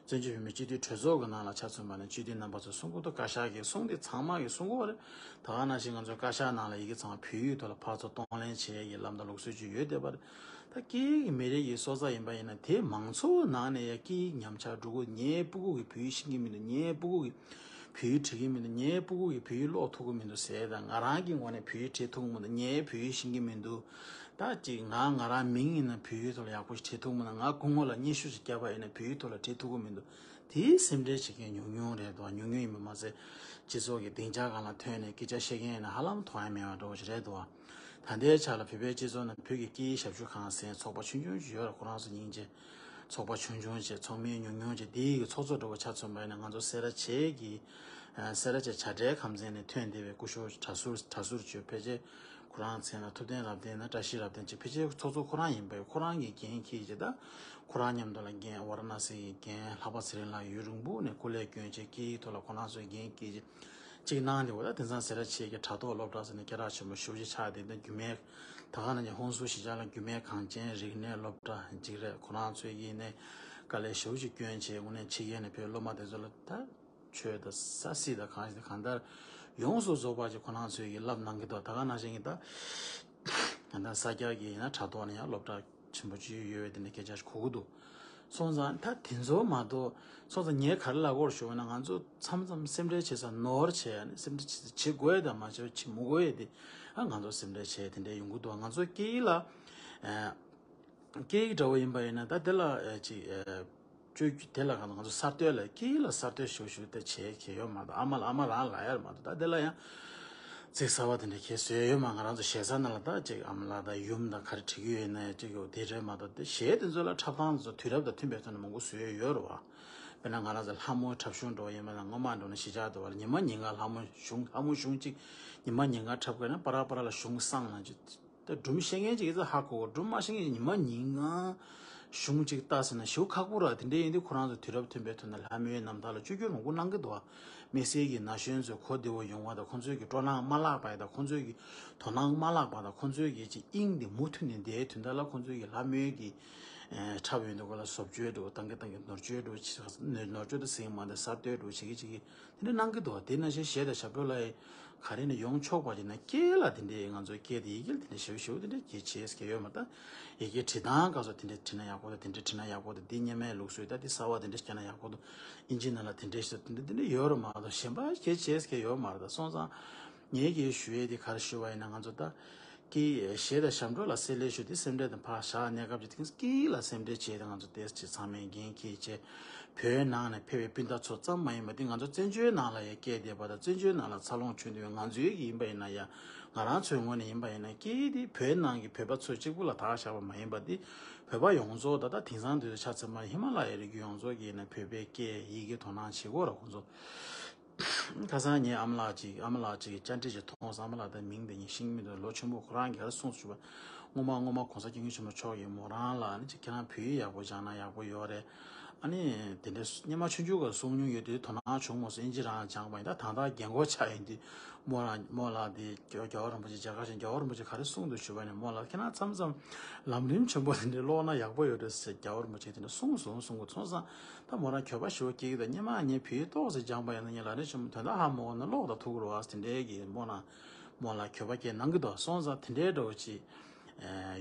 བཙན་བྱོལ་བོད་མིའི་སྤྱི་འཐུས་གྲོས་ཚོགས་ཀྱི་ནང་ལ་ཆ་མཚོན་པ་ན་སྤྱི་འཐུས་རྣམ་པ་ཚོས་གསུང་གི་འདུག་བཀའ་ཤག་གིས་གསུང་དེ་ཚང་མ་གིས་གསུང་གི་ཡོད་རེད། ད་ག་ནང་བཞིན་ང་ཚོའི་བཀའ་ཤག་ནང་ལ་ཡི་གེ་ཚང་མ་བོད་ཡིག་ཐོག་ལ་ཕར་ཚུར་གཏོང་ལེན་བྱེད་ཡས་ཀྱི་ལམ་དང་ལུགས་སྲོལ་ཅིག་ཡོད་བསྡད་པ་རེད། ད་སྐད་ཡིག་མི་རིགས་ཀྱི་སྲོག་རྩ་ཡིན་པ་ཡིན་ན་དེ་མང་ཚོགས་ནང་ནས་ཡ་སྐད་ཡིག་ཉམས་ཆག་འགྲོ་གི། ངའི་སྤུ་གུ་གིས་བོད་ཡིག་ཤེས་ཀྱི་མི་འདུག་ངའི་སྤུ་གུ་གིས་བོད་ཡིག་འབྲི་གི་མི་འདུག་ངའི་སྤུ་གུ་གིས་བོད་ཡིག་ཀློག་ཐུབ་ཀྱི་མི་འདུག་ཟེར། ད་ང་རང་གི་ངོས་ནས་བོད་ཡིག་འབྲི་ཐུབ་ཀྱི་མི་འདུག་ངའི་བོད་ཡིག་ཤེས་ཀྱི་མི་འདུག་ད་ཅིག་ང་ང་རང་མིང་ཡིན་ན་བོད་ཡིག་ཐོག་ལ་ཡག་པོ་ཞིག་བྲིས་ཐུབ་ཀྱི་མི་འདུག་ང་སྐུ་ངོ་ལ་སྙན་ཞུ་ཞིག་བརྒྱབ་པ་ཡིན་ན་བོད་ཡིག་ཐོག་ལ་བྲིས་ཐུབ་ཀྱི་མི་འདུག་དེའི་སེམས་ཁྲལ་བྱེད་མཁན་ཉུང་ཉུང་རེད་འདུག་ཉུང་ཉུང་ཡིན་པ་མ་ཟད། སྤྱི་ཚོགས་ཀྱི་སྡིངས་ཆ་སྒང་ལ་ཐོན་ནས་སྐད་ཆ་བཤད་མཁན་ཡིན་ན་ཧ་ལམ་མཐོང་ཡ་མེད་པ་འདྲ་བོ་ཞིག་རེད་འདུག་ད་ལྟའི་ཆ་ལ་བོད་པའི་སྤྱི་ཚོགས་ནང་བོད་ཀྱི་སྐད་ཡིག་ཞབས་ཞུ་ཁང་ཟེར་ཚོགས་པ་ཆུང་ཆུང་ཞིག་ཡོད་རེད། ཁོ་རང་ཚོ་སྙིང་རྗེ། ཚོགས་པ་ཆུང་ཆུང་བྱས། ཚོགས་མི་ཉུང་ཉུང་བྱས། དེའི་གི་ཚོགས་གཙོ་འདྲ་བོ་ཆ་མཚོན་པ་ཡིན་ན་ང་ཚོ་སེ་ར་བྱེས་ཀྱི་ཨ་སེ་ར་བྱེས་བྱ་བྲལ་ཁམས་ཚན་ནས་ཐོན་བསྡད་པའི་སྐུ་ཞབས་གྲྭ་ཟུར་གྲྭ་ཟུར་ཅིག་ཡོད། ཕལ་ཆེར་ཁོ་རང་མཚན་ལ་ཐུབ་བསྟན་རབ་བརྟན་ན་བཀྲ་ཤིས་རབ་བརྟན་ཅིག་ཕལ་ཆེར་ཚོགས་གཙོ་ཁོ་རང་ཡིན་པས་ཁོ་རང་གིས་འགན་འཁྱེར་བྱས། ད་ཁོ་རང་མཉམ་དུ་ལ་རྒན་ཝཱ་ར་ཎ་སི་གི་རྒན་ལྷག་པ་ཚེ་རིང་ལགས་ཡུན་རིང་པོ་ནས་སྐུ་ལས་བསྐྱོན་བྱས་སྐད་ཡིག་ཐོག་ལ་ཁོ་རང་ཚོས་འགན་འཁྱེར་བྱས་ཅིག་གནང་འདུག་ད་དེང་སང་སེ་ར་བྱེས་ཀྱི་དྲ་ཐོག་སློབ་གྲྭ་ཟེར་ནས་སྐད་གྲགས་ཆེན་པོ་ཞེ་པོ་ཅིག་ཆགས་བསྡད། ད་རྒྱུད་སྨད་ད་ག་ནང་བཞིན་ཧོན་སུར་གཞིས་ཆགས་ལ་རྒྱུད་སྨད་གངས་ཅན་རིག་གནས་སློབ་གྲྭ་ཅིག་རེད། ཁོ་རང་ཚོས་ཀྱིས་ནས་དཀའ་ལས་ཞེ་པོ་ཅིག་བསྐྱོན་བྱས་དངོས་གནས་ཕྱི་རྒྱལ་ནས་བོད་སློབ་མ་དེ་ཚོ་ལ་ད་ཆོས་དང་ས་གཟིགས་དང་གང་ཞིག་དང་གང་ལྟར་ཡོངས་སུ་རྫོགས་པ་ཅིག་ཁོ་རང་ཚོས་ཀྱིས་བསླབ་གནང་གི་འདུག་ད་ག་ནང་བཞིན་གྱི་ད་ད་ལྟ་ས་སྐྱ་གི་ཡིན་ན་དྲ་ཐོག་ནས་ཡང་སློབ་གྲྭ་ཆེན་པོ་ཅིག་ཡོད་པའི་དེ་འདྲ་སྐད་ཆ་ཞིག་གོ་གི་འདུག་སོང་ཙང་ད་དེ་ཚོ་མ་གཏོགས་སོང་ཙང་ངས་ག་རེ་ལབ་དགོས་རེད་ཞུ་བ་ན་ང་ཚོ་མཚམས་མཚམས་སེམས་ཁྲལ་བྱེད་ས་ནོར་བྱས་ཡ་ནི་སེམས་ཁྲལ་བྱེད་ས་བྱེད་དགོས་ཡ་དང་མ་བྱེད་བྱེད་མི་དགོས་ཡ་དེ་ཨ་ང་ཚོ་སེམས་ཁྲལ་བྱས་དེ་འདྲ་ཡོང་གི་འདུག་ང་ཚོ་སྐད་ཡིག་ལ་ཨ་སྐད་ཡིག་འདྲ་བོ་ཡིན་པ་ཡིན་ན་ད་དེ་ལ་ཨ་ཅིག་ཨ་བཅོས་དེ་ལ་ང་ཚོ་ང་ཚོ་གསར་གཏོད་ལ་སྐད་ཡིག་ལ་གསར་གཏོད་ཞུ་ཞུ་དེ་བྱས་གལ་ཡོད་མ་གཏོགས་ཨ་མ་ལ་ཨ་མ་རང་ལ་ཡར་མ་གཏོགས་ད་དེ་ལ་ཡང་ཚིག་གསར་བ་དེ་འདྲ་གལ་བཟོས་ཡོད་མ། ང་རང་ཚོ་ཞེ་ས་ནང་ལ་ད་ཅིག་ཨ་མ་ལགས་དང་ཡུམ་དང་ག་རེ་བྲིས་ཀྱི་ཡོད་ན་ཡང་ཅིག་ཡོད་དེ་རེད་མ་གཏོགས་དེ་གཞས་དེ་ཚོ་ལ་འཁྲབ་སྟངས་དེ་ཚོ་དུས་རབས་དང་མཐུན་པའི་ཐོག་ནས་མང་པོ་བཟོས་ཡོད་རེད་བ། དཔེར་ན་ང་རང་ཚོ་ལྷ་མོའི་འཁྲབ་གཞུང་འགྲོ་ཡིན་པ་དང་སྔོན་མ་འགྲོ་ན་གཞིས་ཆགས་དུ་བ་ལ་ཉི་མ་ཉིན་གང་ལྷ་མོ་གཞུང་ལྷ་མོ་གཞུང་གཅིག་ཉི་མ་ཉིན་གང་འཁྲབ་དགོས་ན་པ་ར་པ་ར་ལ་གཞུང་བསྲངས་ན་ཅིག་ད་སྒྲུང་ཤེས་མཁན་ཅིག་ཡིན་ཙང་ཧ་གོ་གོ་སྒྲུང་མ་ཤེས་མཁན་ཅིག་ཉི་མ་ཉིན་གང་གཞུང་གཅིག་ལྟ་ཟེར་ན་ཞེ་པོ་ཁག་པོ་ར། དེ་འདྲ་ཡིན་དུས་ཁོ་རང་ཚོ་དུས་རབས་མཐུན་པའི་ཐོག་ནས་ལྷ་མོའི་རྣམ་ཐར་ལ་བཅོས་བསྒྱུར་མང་པོ་གནང་གི་འདུག་བ། དམིགས་བསལ་གྱི་ན་གཞོན་ཚོའི་གོ་བདེ་བོ་ཡོང་བ་དང་ཁོང་ཚོའི་གི་སྤྲོ་སྣང་མ་བརླག་པ་དང་ཁོང་ཚོའི་གི་དོ་སྣང་མ་བརླག་པ་དང་ཁོང་ཚོའི་གི་ཅིག་དབྱིངས་དེ་མུ་མཐུད་ནས་བསྡད་དུས་ད་ལ་ཁོང་ཚོའི་གི་ལྷ་མོའི་གི་འཁྲབ་ཡོང་དུས་སྐོར་ལ་བཟོ་བཅོས་འགྲོ་བཏང་གི་བཏང་གི་ནོར་བཅོས་འགྲོ་ནོར་བཅོས་དང་ཟིན་མ་དེ་གསར་གཏོད་འགྲོ་བྱེད་ཀྱི་བྱེད་ཀྱི། དེ་འདྲ་གནང་གི་འདུག་དེ་ནང་བཞིན་གཞས་དང་ཞབས་བྲོ་ལ་ག་རེ་ནས་ཡོང་ཆོག་པ་ཅིག་ན་སྐད་ལ་དེ་འདྲའི་ང་ཚོའི་སྐད་དེ་ཡི་གེ་ལ་དེ་འདྲ་ཞེ་པོ་ཞེ་པོ་དེ་འདྲ་གལ་ཆེ་ཟེར་གྱི་ཡོད་མ་རེད། ད་ཡི་གེ་བྲིས་སྟངས་སྐབས་སུ་དེ་འདྲ་བྲིས་ན་ཡག་པོ་དང་དེ་འདྲ་བྲིས་ན་ཡག་པོ་དང་དེ་སྔོན་མའི་ལུགས་སྲོལ་ད་དེ་གསར་བ་དེ་འདྲ་བརྒྱབ་ན་ཡག་པོ་དང་ཨིན་ཇི་ནང་ལ་དེ་འདྲ་ཞིག་དེ་འདྲ་དེ་འདྲ་ཡོད་རེད་མ་གཏོགས་གཞན་པ་གལ་ཆེ་ཟེར་གྱི་ཡོད་མ་རེད། ད་སོང་ཙང་ངས་ཀྱིས་ཞུ་ཡས་དེ་ག་རེ་ཞུ་བ་ཡིན་ན་ང་ཚོ་ད། སྐད་ཡིག་གཞས་དང་ཞབས་བྲོ་ལ་བསྲེ་ལྷད་ཞུགས་ཏེ་སེམས་ཁྲལ་དང་ཕར་བཞག་གནས་སྐབས་ཀྱི་དེང་སྐད་ཡིག་ལ་སེམས་ཁྲལ་བྱས་ཏེ་ང་ཚོ་ཏོག་ཙམ་ཚང་མས་འགན་འཁྱེར་བྱས། བོད་ནང་ནས་ཕེབས་པའི་སྤུན་ཟླ་ཚོ་ཙམ་མ་ཡིན་པ་དེ་ང་ཚོ་བཙན་བྱོལ་ནང་ལ་ཡང་སྐྱེས་བསྡད་པ་དང་བཙན་བྱོལ་ནང་ལ་འཚར་ལོངས་བྱུང་བསྡད་པའི་ང་ཚོའི་གི་ཡིན་པ་ཡིན་ན་ཡང་ ང་རང་ཚོའི་ངོས་ནས་ཡིན་པ་ཡིན་ན། སྐད་ཡིག་འདི་བོད་ནང་གི་བོད་པ་ཚོ་གཅིག་པུ་ལ་བདག་བཞག་པ་མ་ཡིན་པ། འདི་བོད་པ་ཡོངས་རྫོགས། ད་ལྟ་དེང་སང་དུས་ཆ་ཚང་མ་ཧི་མ་ལ་ཡའི་རི་རྒྱུད་ཡོངས་རྫོགས་ཀྱིས་ཡིན་ན་བོད་པའི་སྐད་ཡིག་གི་དོ་སྣང་བྱེད་དགོས་ར། ཁོང་ཚོ། ཁ་སང་ངའི་ཨ་མ་ལགས་ཅིག་ཨ་མ་ལགས་ཅིག་གི་བཅར་འདྲི་ཅིག་མཐོང་སོང་། ཨ་མ་ལགས་དེ་མིང་དེ་ངས་ཤེས་ཀྱི་མི་འདུག་ལོ་ཆེན་པོ། ཁོ་རང་གིས་ག་རེ་གསུངས་སོང་ཞུ་བ། སྔོན་མ་སྔོན་མ་གོང་ས་སྐྱབས་མགོན་ཆེན་པོ་མཆོག་གིས་མོ་རང་ལ་ནི་ཅིག་ཁྱེད་རང་བོད་ཡིག་ཡག་པོ་སྦྱངས་ན་ཡག་པོ་ཡོད་རེད། ཨ་ནི་དེ་འདྲའི་སྔོན་མ་ཆུང་ཆུང་སྐབས་གསུང་མྱོང་ཡོད་དུས་དོ་སྣང་བྱུང་མ་སོང་། ཨིན་ཇི་རང་སྦྱངས་པ་ཡིན། ད་ད་ལྟ་རྒན་གོག་ཆགས་ཡིན་དུས་མོ་རང་མོ་ལ་དེ་རྒྱལ་བ་རིན་པོ་ཆེ། རྒྱ་གར་ཞིག་རྒྱལ་བ་རིན་པོ་ཆེ་ག་རེ་གསུངས་འདུག་ཞུ་བ་ནི། མོ་ལ་ཁྱེད་རང་མཚམས་མཚམས་ལམ་རིམ་ཆེན་པོ་དེ་འདྲའི་ཀློག་ན་ཡག་པོ་ཡོད་རེད་ཟེར། རྒྱལ་བ་རིན་པོ་ཆེ་དེ་འདྲ་གསུངས་སོང་གསུང་གི། སོང་ཙང་ད་མོ་རང་གྱོད་པ་ཞེ་པོ་སྐྱེ་གི་འདུག་སྔོན་མ་ངས་བོད་ཡིག་ཏོག་ཙམ་སྦྱངས་པ་ཡིན་ན། ངས་ལམ་རིམ་ཆེན་མོ་དོན་དག་ཧ་མ་གོ་ན་ཀློག་དང་ཐུག་གི་རེད་བ། དེ་འདྲའི་གི་མོ་ན་མོ་ལ་གྱོད་པ་སྐྱེ་གནང་གི་འདུག་སོང་ཙང་དེ་འདྲའི་འདྲ་བོ་ཅིག་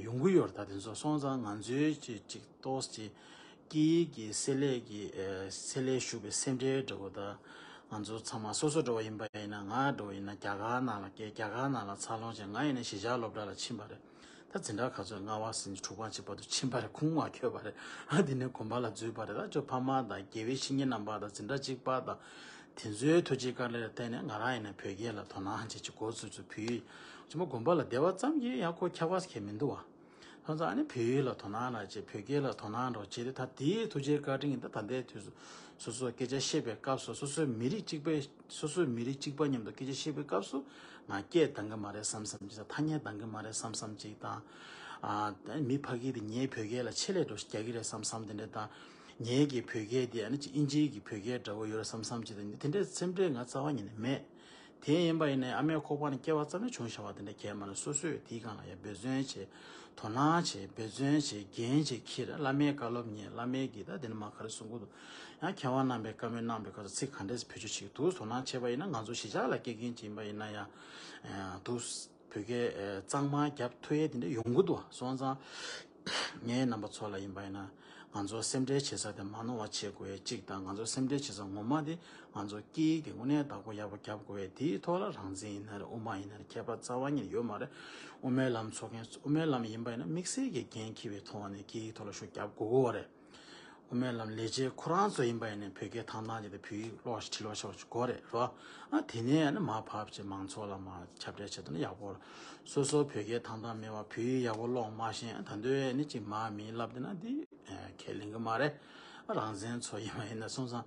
ཡོང་གི་ཡོད་རེད། ད་དེ་ཚོ་སོང་ཙང་ང་ཚོའི་ཅིག་ཅིག་ཏོག་ཙམ་ཅིག་སྐད་ཡིག་གི་བསྲེ་ལྷད་ཀྱི་ཨ་བསྲེ་ལྷད་ཞུགས་པའི་སེམས་ཁྲལ་འདྲ་བོ། ད་ང་ཚོ་ཚང་མ་སོ་སོ་འདྲ་བོ་ཡིན་པ་ཡིན་ན། ང་འདྲ་བོ་ཡིན་ན་རྒྱ་གར་ནང་ལ་སྐྱེས། རྒྱ་གར་ནང་ལ་འཚར་ལོངས་བྱས། ང་ཡིན་ན་གཞིས་ཆགས་སློབ་གྲྭ་ལ་ཕྱིན་པ་རེད། ད་འཛིན་གྲྭ་ག་ཚོད་ལྔ་པ་ཟིན་དྲུག་པ་གཅིག་བར་དུ་ཕྱིན་པ་རེད། ཁུངས་མ་འཁྱོལ་བ་རེད། ཨ་དེ་ནས་དགོན་པ་ལ་འཛུལ་བ་རེད། ད་ཅོ་ཕ་མ་དང་དགེ་བའི་བཤེས་གཉེན་རྣམ་པ་དང་འཛིན་གྲྭ་གཅིག་པ་དང་དེ་ཚོའི་ཐུགས་རྗེ་བཀའ་དྲིན་ལ་བརྟེན་ནས་ང་རང་ཡིན་ན་བོད་སྐད་ལ་དོ་སྣང་བྱེད་ཅིག་འགོ་ཚུགས་ཚུགས། བོད་ཡིག་ཅི་མོ་དགོན་པ་ལ་བསྡད་པ་ཙམ་གྱིས་ཡང་ཁོ་ཁྱད་པར་གང་མི་འདུག་བ། སོང་ཙང་ཨ་ནི་བོད་ཡིག་ལ་དོ་སྣང་རག་བྱས། བོད་སྐད་ལ་དོ་སྣང་རག་བྱས་ཏེ། ད་དེའི་ཐུགས་རྗེ་བཀའ་དྲིན་གྱིས་ད་ད་ལྟའི་དུས་སུ་སོ་སོ་སྐད་ཆ་བཤད་པའི་སྐབས་སུ། སོ་སོའི་མི་རིགས་གཅིག་པའི་སོ་སོའི་མི་རིགས་གཅིག་པ་མཉམ་དུ་སྐད་ཆ་བཤད་པའི་སྐབས་སུ་ང་སྐད་འདང་གི་མ་རེད་བསམ་བསམ་ཅིག་དང་། ཐ་སྙད་འདང་གི་མ་རེད་བསམ་བསམ་ཅིག་དང་། ཨ་མི་ཕ་གི་དེ་ངའི་བོད་སྐད་ལ་ཆེད་ལས་འགྲོ་རྒྱག་གི་རེད་བསམ་བསམ། དེ་འདྲ་དང་། ངའི་གི་བོད་སྐད་དེ་ཨ་ནི་ཅིག་ཨིན་ཇིའི་གི་བོད་སྐད་འདྲ་བོ་ཡོད་རེད་བསམ་བསམ་ཅིག་དང་། དེ་འདྲའི་སེམས་ཁྲལ་ང་རྩ་བ་ཉིད་ནས་མེད། དེ་ཡིན་པ་ཡིན་ནའི་ཨ་མའི་ཁོག་པ་ནས་སྐྱེ་བ་ཙམ་ནས་བྱུང་བཞག་པ་དེ་འདྲ་གང་ཡང་མ་རེད། སོ་སོས་དེའི་སྒང་ལ་ཡང་འབད་བརྩོན་བྱས། དོ་སྣང་བྱས། འབད་བརྩོན་བྱས། འགན་བྱས་འཁྱེར། བླ་མའི་བཀའ་སློབ་ཉན། བླ་མའི་གི་ད་དེ་ནས་མ་ག་རེ་གསུང་གི་འདུག་ཡང་མཁས་དབང་རྣམ་པས་བཀའ་མོལ་གནང་པའི་སྐབས་སུ་ཚིག་ག་འདྲས་བེད་སྤྱོད་བྱེད་ཀྱི་འདུག་དོ་སྣང་བྱས་པ་ཡིན་ན། ང་ཚོ་གཞིས་ཆགས་ལ་སྐྱེ་མཁན་ཅིག་ཡིན་པ་ཡིན་ན་ཡང་འདུག་བོད་སྐད་གཙང་མ་རྒྱབ་ཐུབ་ཡས་དེ་འདྲ་ཡོང་གི་འདུག་སོང་ཙང་ངའི་རྣམ་པ་ཚོ་ལ་ཡིན་པ་ཡིན་ན། ང་ཚོ་སེམས་ཁྲལ་བྱེད་ས་དེ་མ་ནོར་བ་བྱེད་དགོས་ཡས་གཅིག་དང་། ང་ཚོ་སེམས་ཁྲལ་བྱེད་ས་ངོ་མ་དེ་ང་ཚོ་སྐད་ཡིག་དེ་དངོས་གནས་བདག་པོ་ཡག་པོ་རྒྱབ་དགོས་ཡས། དེའི་ཐོག་ལ་རང་བཙན་ཡིན་ན་རེད། དབུ་མ་ཡིན་ན་རེད། ཁྱད་པར་རྩ་བ་ཉིད་ཡོད་མ་རེད། དབུ་མའི་ལམ་འཚོ་མཁན། དབུ་མའི་ལམ་ཡིན་པ་ཡིན་ན་དམིགས་བསལ་གྱི་འགན་འཁྱེར་བའི་ཐོག་ནས་སྐད་ཡིག་ཐོག་ལ་ཤུགས་རྒྱབ་དགོས་ཀྱི་ཡོད་རེད། དབུ་མའི་ལམ་ལས་བྱེད་ཁོ་རང་ཚོ་ཡིན་པ་ཡིན་ནའི་བོད་སྐད་ཐང་ཐང་བྱས་ཏེ་བོད་ཡིག་ཀློག་ཤེས་ཁྲིད་ཀློག་ཤེས་པ་ཞིག་དགོས་རེད། རེད་བ། ཨ་དེ་ནས་ཨ་ནི་མར་ཕབ་བྱས་མང་ཚོགས་ལ་མར་ཁྱབ་བསྒྲགས་བྱས་ཏེ་ནི་ཡག་པོ་རེད། སོ་སོ་བོད་སྐད་ཐང་ཐང་མེད་པ། བོད་ཡིག་ཡག་པོ་ཀློག་མ་ཤེས། ཨ་ད་འདོད་ནི་ཅིག་མར་མིང་ལབ་བསྡད་ན་འདི་ཁས་ལེན་གི་མ་རེད། ཨ་རང་བཙན་ཚོ་ཡིན་པ་ཡིན་ན། སོང་ཙང་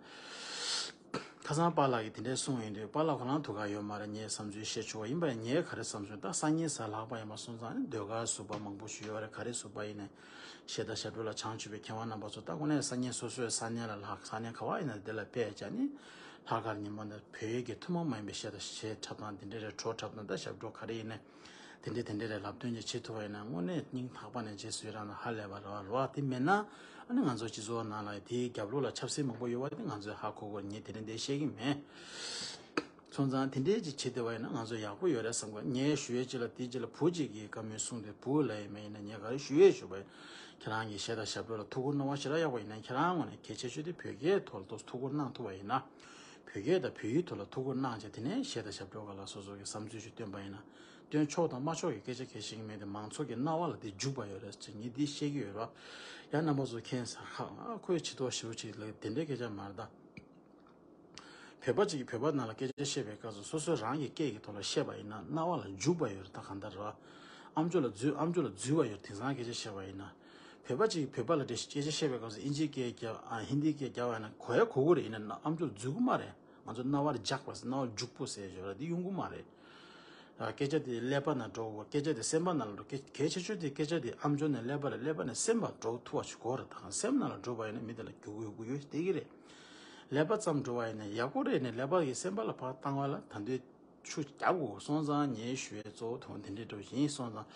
ཁ་སང་པཱ་ལགས་ཀྱིས་དེ་འདྲས་གསུངས་ཡོང་དུས། པཱ་ལགས་ཁོ་རང་ཐུགས་ཁག་ཡོད་མ་རེད། ངས་བསམ་ཚུལ་བཤད་ཆོག་པ་ཡིན་པ་ཡིན་ན། ངས་ག་རེ་བསམ་ཚུལ། ད་སང་ཉིན་གཟའ་ལྷག་པ་ཡིན་པ་སོང་ཙང་ནི་ཟློས་གར་ཟུར་པ་མང་པོ་ཞིག་ཡོད་རེད། ག་རེ་ཟུར་པ་ཡིན་ནའི་གཞས་དང་ཞབས་བྲོ་ལ་བྱང་ཆུབ་པའི་མཁས་དབང་རྣམ་པ་ཚོ། ད་དངོས་གནས་སང་ཉིན་སོ་སོའི་ས་གནས་ལ་ལྷག་ས་གནས་ག་བ་ཡིན་ན་དེ་ལ་ཕེབས་བྱས་ནས་ལྷག་དཀར་ཉིན་མོ་འདིར་བོད་ཡིག་གི་ཐུན་མོང་མ་ཡིན་པའི་གཞས་དང་གཞས་འཁྲབ་སྟངས་དེ་འདྲ་རེད། བྲོ་འཁྲབ་སྟངས་དང་ཞབས་བྲོ་ག་རེ་ཡིན་ནའི་དེ་འདྲ་དེ་འདྲ་རེད་ལབ་སྟོན་ཅིག་བྱེད་ཐུབ་པ་ཡིན་ན། དངོས་གནས་སྙིང་ཐག་པ་ནས་རྗེས་སུ་ཡི་རང་དང་ཧ་ལས་པ་རེད་བ། རེད་བ། དེ་མེད་ན་ཨ་ནི་ང་ཚོ་སྤྱི་ཚོགས་ནང་ལ་དེའི་རྒྱབ་ལོགས་ལ་ཆབ་སྲིད་མང་པོ་ཡོད་པ་དེ་ང་ཚོས་ཧ་གོ་གོ། ངས་དེ་འདྲ་འདྲ་བཤད་ཀྱི་མེད། སོང་ཙང་དེ་འདྲའི་ཅིག་བྱེད་བསྡད་པ་ཡིན་ན་ང་ཚོ་ཡག་པོ་ཡོད་རེད་བསམ་གི། ངས་ཞུ་ཡས་ཅིག་ལ་དེ་ཅིག་ལ་བུ་གཅིག་གིས་བཀའ་མོལ་གསུངས་ཏེ། བུ་ལ་ཡིན་མ་ཡིན་ན་ངས་ག་རེ་ཞུ་ཡས་ཞུ་བ་ཡིན། ཁྱེད་རང་གིས་གཞས་དང་ཞབས་བྲོ་ལ་ཐུགས་ཁུར་གནང་བ་ཞེ་དྲག་ཡག་པོ་ཡིན་ན། ཁྱེད་རང་ངོས་ནས་གལ་ཆེ་ཤོས་དེ་བོད་སྐད་ཐོག་ལ་ཏོག་ཙམ་ཐུགས་ཁུར་གནང་ཐུབ་པ་ཡིན་ན། བོད་སྐད་དང་བོད་ཡིག་ཐོག་ལ་ཐུགས་ཁུར་གནང་བྱས། དེ་ནས་གཞས་དང་ཞབས་བྲོ་སྒང་ལ་སོ་སོ་གི་བསམ་ཚུལ་ཞིག་བཏོན་པ་ཡིན་ན། བཏོན་ཆོག་དང་མ་ཆོག་གི་སྐད་ཆ་གལ་ཆེ་གི་མེད་དེ། མང་ཚོགས་ཀྱི་རྣ་བ་ལ་དེ་འཇུག་པ་ཡོད་རེད་ཅེས་ངས་འདི་བཤད་ཀྱི་ཡོད་རེད། ཡང་རྣམ་པ་ཚོ་མཁྱེན་གསལ་ལགས། ཨ་ཁོས་བྱེད་ཐུབ་པ་ཞེ་པོ་ཅིག་ལབ་དེ་འདྲའི་སྐད་ཆ་མ་རེད་ད། བོད་པ་གཅིག་གིས་བོད་པ་ནང་ལ་སྐད་ཆ་བཤད་པའི་སྐབས་སུ་སོ་སོའི་རང་གི་སྐད་ཀྱི་ཐོག་ལ་བཤད་པ་ཡིན་ན་རྣ་བ་ལ་འཇུག་པ་ཡོད་རེད། ད་གང་ལྟར་རེད་བ། ཨ་མཆོག་ལ་འཛུལ། ཨ་མཆོག་ལ་འཛུལ་བ་ཡོད་རེད། དེང་སང་སྐད་ཆ་བཤད་པ་ཡིན་ན། བོད་པ་གཅིག་བོད་པ་ལ་འདྲ་ཞིག་སྐད་ཆ་བཤད་པའི་སྐབས་སུ་ཨིན་ཇིའི་སྐད་རྒྱབ། ཨ་ཧིན་དིའི་སྐད་རྒྱབ་པ་ཡིན་ན་གོ་ཡ་གོ་གི་རེད། ཡིན་ན་ཨ་མཆོག་ལ་འཛུལ་གི་མ་རེད། ང་ཚོ་རྣ་བར་འཇགས་པ་ཟེར། རྣ་བར་འཇུག་པོ་ཟེར་ཞོར་ལ་འདི་ཡོང་གི་མ་རེད། ཨ་སྐད་ཆ་དེ་ཀླད་པ་ནང་འགྲོ་དགོས། སྐད་ཆ་དེ་སེམས་པ་ནང་ལ་འགྲོ། སྐད་གལ་ཆེ་ཤོས་དེ་སྐད་ཆ་དེ་ཨ་མཆོག་ནས་ཀླད་པ་ལ། ཀླད་པ་ནས་སེམས་པར་འགྲོ་ཐུབ་པ་ཞིག་དགོས་རེད། ད་སེམས་ནང་ལ་འགྲོ་བ་ཡིན་ན་མི་དེ་ལ་རྒྱུ་གུ་ཡོད་རྒྱུ་ཡོད་བསྡད་ཀྱི་རེད། ཀླད་པ་ཙམ་འགྲོ་བ་ཡིན་ན་ཡག་པོ་རེད། ནས་ཀླད་པ་གི་སེམས་པ་ལ་ཕར་བཏང་བ་ལ་ད་འདོད་ཆུ་རྒྱག་དགོས། སོང་ཙང་ངས་ཞུ་ཡས་གཙོ་བོ་དོན་དེ་འདྲའི་འགྲོ་བཞིན། སོང་ཙང་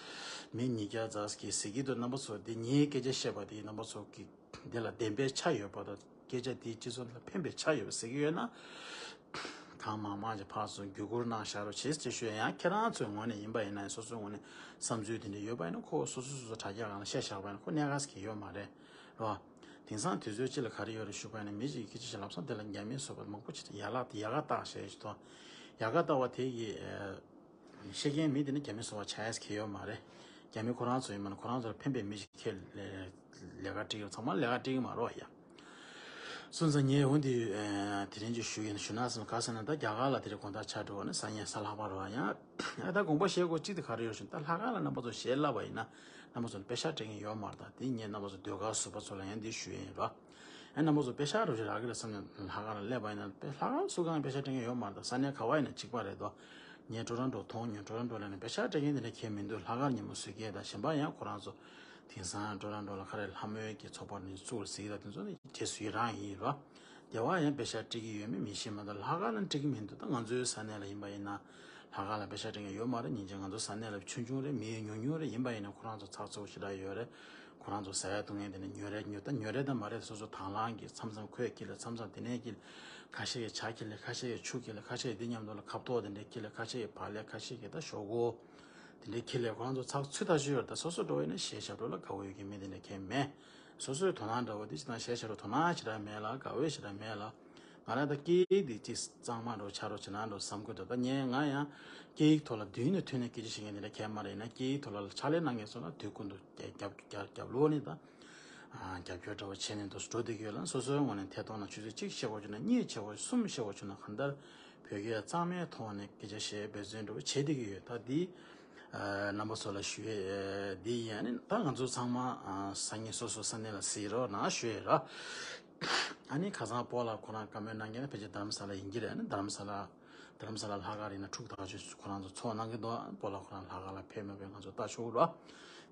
མི་ཉིས་བརྒྱ་ཙམ་གྱིས་ཟེར་གྱི་འདུག་རྣམ་པ་ཚོ། འདི་ངའི་སྐད་ཆ་བཤད་པ་འདི་རྣམ་པ་ཚོ་གི་འདི་ལ་བདེན་པའི་ཆ་ཡོད་པ་དང་། སྐད་ཆ་འདིས་སྤྱི་ཚོགས་ལ་ཕན་པའི་ཆ་ཡོད་པ་ཟེར་གྱི་ཡོད་ན། གང་མང་མང་ཅིག་ཕར་ཚུར་བརྒྱུད་སྐུར་གནང་བཞག་རོགས་བྱེད་ཅེས་ཞུ། ཡང་ཁྱེད་རང་ཚོའི་ངོས་ནས་ཡིན་པ་ཡིན་ན། སོ་སོའི་ངོས་ནས་བསམ་ཚུལ་དེ་འདྲ་ཡོད་པ་ཡིན་ན། ཁོ་སོ་སོ་སོ་སོ་དྲ་རྒྱ་སྒང་ལ་བཤད་བཞག་པ་ཡིན་ན་ཁོ་གནད་འགག་ཟེར་གྱི་ཡོད་མ་རེད། རོ། དེང་སང་དུས་ཚོད་སྤྱི་ལ་ག་རེ་ཡོད་རེད་ཞུས་པ་ཡིན་ན། མི་གཅིག་གིས་སྐད་ཆ་ཞིག་ལབ་སོང་། དེ་ལ་རྒྱ་མི་བཟོ་པ་མང་པོ་ཅིག་ཡ་ལ་ཡ་ག་བཏགས་བཤད་ཞིག་དང་། ཡ་ག་བཏགས་པ་དེ་ཡི་ཨ་བཤད་མཁན་མི་དེ་ནི་རྒྱ་མི་བཟོ་བ་ཆགས་ཡས་ཀྱི་ཡོད་མ་རེད། རྒྱ་མི་ཁོ་རང་ཚོ་ཡིན་པ་ན་ཁོ་རང་ཚོར་ཕན་པའི་མི་ཞིག་ཁྱེད་ལས་ཀ་སྒྲིག་ཡོད། ཚང་མ་ལས་ཀ་སྒྲིག་གི་མ་རེད་ཡ། སོང་ཙང་ངས་འོ་འདི་དེ་རིང་གི་ཞུ་ཡིན་ཞུ་ན་སོང་ག་ཟེར་ན། ད་རྒྱ་གར་ལ་དེ་རིང་དགོང་དག་ཆ་འགྲོ་བ་ནི་ས་ཉེ་ས་ལྷག་པ་རོ་ཡང་ད་དགོངས་པ་བཞེས་དགོས་གཅིག་དེ་ག་རེ་ཡོད་ཞུ་ན། ད་ལྷག་དཀར་ལ་རྣམ་པ་ཚོ་ཞལ་ལབ་པ་ཡིན་ན་རྣམ་པ་ཚོ་ལ་པེ་ཤག་སྤྲད་མཁན་ཡོད་མ་རེད། ད་དེ་ངས་རྣམ་པ་ཚོ་ཟློས་གར་ཟུར་པ་ཚོ་ལ་ཡང་འདི་ཞུ་ཡིན་རོ། ཨ་རྣམ་པ་ཚོ་པེ་ཤག་རོ་ཞིག་རག་གི་རེད་བསམ་ནས་ལྷག་དཀར་ལ་སླེབས་པ་ཡིན་ན་པེ་ལྷག་དཀར་སུ་གང་པེ་ཤག་སྤྲད་མཁན་ཡོད་མ་རེད། ད་ས་གནས་ག་བ་ཡིན་ན་གཅིག་པ་རེད་དོ། ངས་ཊོ་རོན་ཊོ་མཐོང་མྱོང་། ཊོ་རོན་ཊོ་ལ་ནི་པེ་ཤག་སྤྲད་མཁན་དེ་འདྲ་གང་ཡང་མི་འདུག་ལྷག་དཀར་ཉིན་མོ་བཟོ་མཁན་དང་གཞན་པ་ཡང་ཁོ་རང་ཚོ་དེང་སང་ཊོ་རོན་ཊོ་ལ་ག་རེ་ལྷ་མོའི་གི་ཚོགས་པ་ནས་བཙུགས་ཟིག་ད་དེ་ཚོ་ནི་རྗེས་སུ་ཡི་རང་ཡིན་རོ། དེ་བ་ཡང་པེ་ཤག་སྤྲད་ཀྱི་ཡོད་མེད་མི་ཤེས་མ་གཏོགས་ལྷག་དཀར་ལ་སྤྲད་ཀྱི་མི་འདུག་ད་ང་ཚོའི་ས་གནས་ལ་ཡིན་པ་ཡིན་ན་ལྷག་དཀར་ལ་པེ་ཤག་སྤྲད་མཁན་ཡོད་མ་རེད། སྙིང་རྗེ་ང་ཚོ་ས་གནས་ལ་ཆུང་ཆུང་རེད། མི་ཉུང་ཉུང་རེད། ཡིན་པ་ཡིན་ན་ཁོ་རང་ཚོ་ཚགས་ཚུད་པོ་ཞེ་དྲག་ཡོད་རེད། ཁོ་རང་ཚོ་ཟ་ཡ་བཏུང་ཡ་དེ་ནི་ཉོ་རེད་ཉོ། ད་ཉོ་རེད་ད་མ་རེད། སོ་སོ་དང་བླངས་ཀྱིས་མཚམས་མཚམས་ཁོས་ཁྱེར་ལ་མཚམས་མཚམས་དེ་ནས་ཁྱེར་ལ་ཁ་ཤས་ཀྱིས་ཇ་ཁྱེར་ལ་ཁ་ཤས་ཀྱིས་ཆུ་ཁྱེར་ལ་ཁ་ཤས་ཀྱིས་དེ་མཉམ་དུ་ལ་ཁ་བཏོག་དེ་འདྲས་ཁྱེར་ལ་ཁ་ཤས་ཀྱིས་བག་ལེབ་ཁ་ཤས་ཀྱིས་ད་ཞོག་ཁོག་དེ་འདྲས་ཁྱེར་ལ་ཁོ་རང་ཚོ་ཚགས་ཚུད་ཐག་ཆོད་ཡོད་རེད། ད་སོ་སོ་འགྲོ་བས་ན་གཞས་ཞབས་བྲོ་ལ་དགའ་བོ་ཡོད་ཀྱི་མི་དེ་འདྲས་གང་ཡང་མེད། སོ་སོའི་དོ་སྣང་འདྲ་བོ་དེ་ཅི་དང་གཞས་ཞབས་བྲོ་དོ་སྣང་ཞེ་དྲག་མེད་ལ་དགའ་བོ་ཞེ་དྲག་མེད་ལ། ང་རང་ད་སྐད་ཡིག་འདི་ཅིག་གཙང་མ་འགྲོ་ཆ་རོགས་བྱེད་ན་འགྲོ་བསམ་གི་འདུག་ད་ངས་ང་ཡང་སྐད་ཡིག་ཐོག་ལ་མདུན་ནས་ཐོན་ནས་སྐད་ཆ་བཤད་མཁན་དེ་འདྲ་གང་ཡང་མ་རེད། ཡིན་ན་སྐད་ཡིག་ཐོག་ལ་ཕྱག་ལས་གནང་མཁན་ཚོ་ལ་དུས་ཀུན་ཏུ་རྒྱབ་རྒྱབ་རྒྱབ་རྒྱབ་ལོག་ནས་ད་རྒྱབ་སྐྱོར་འདྲ་བོ་བྱས་ནས་འདུག་འགྲོ་བསྡད་ཀྱི་ཡོད་ལ། སོ་སོའི་ངོས་ནས་ཐད་གཏོང་ལ་ཆུ་ཚོད་གཅིག་བཤད་དགོས་བྱུང་ན་གཉིས་བཤད་དགོས་གསུམ་བཤད་དགོས་བྱུང་ན་གང་ལྟར་བོད་སྐད་གཙང་མའི་ཐོག་ནས་སྐད་ཆ་བཤད་འབད་བརྩོན་འདྲ་བོ་བྱེད་བསྡད་ཀྱི་ཡོད། ད་འདི་རྣམ་པ་ཚོ་ལ་ཞུ་ཡས་འདི་ཡིན། ཨ་ནི་ད་ང་ཚོ་ཚང་མ་སང་ཉིན་སོ་སོ་ས་གནས་ལ་གཟིགས་རོགས་གནང་ཞུ་ཡས་ར། ཨ་ནི་ཁ་སང་སྤོ་ལགས་ཁོ་རང་བཀའ་མོལ་གནང་མཁན་ཕལ་ཆེར་རྡ་རམ་ས་ལ་ཡིན་གྱི་རེད། ཨ་ནི་རྡ་རམ་ས་ལ་རྡ་རམ་ས་ལ་ལྷག་དཀར་ཡིན་ན་ཕྲུ་གུ་ཐག་ཆོད་ཁོ་རང་ཚོ་ཚོགས་གནང་གི་འདུག་སྤོ་ལགས་ཁོ་རང་ལྷག་དཀར་ལ་ཕེབས་མེད་པའི་ང་ཚོ་ལྟ་ཆོག་རོགས།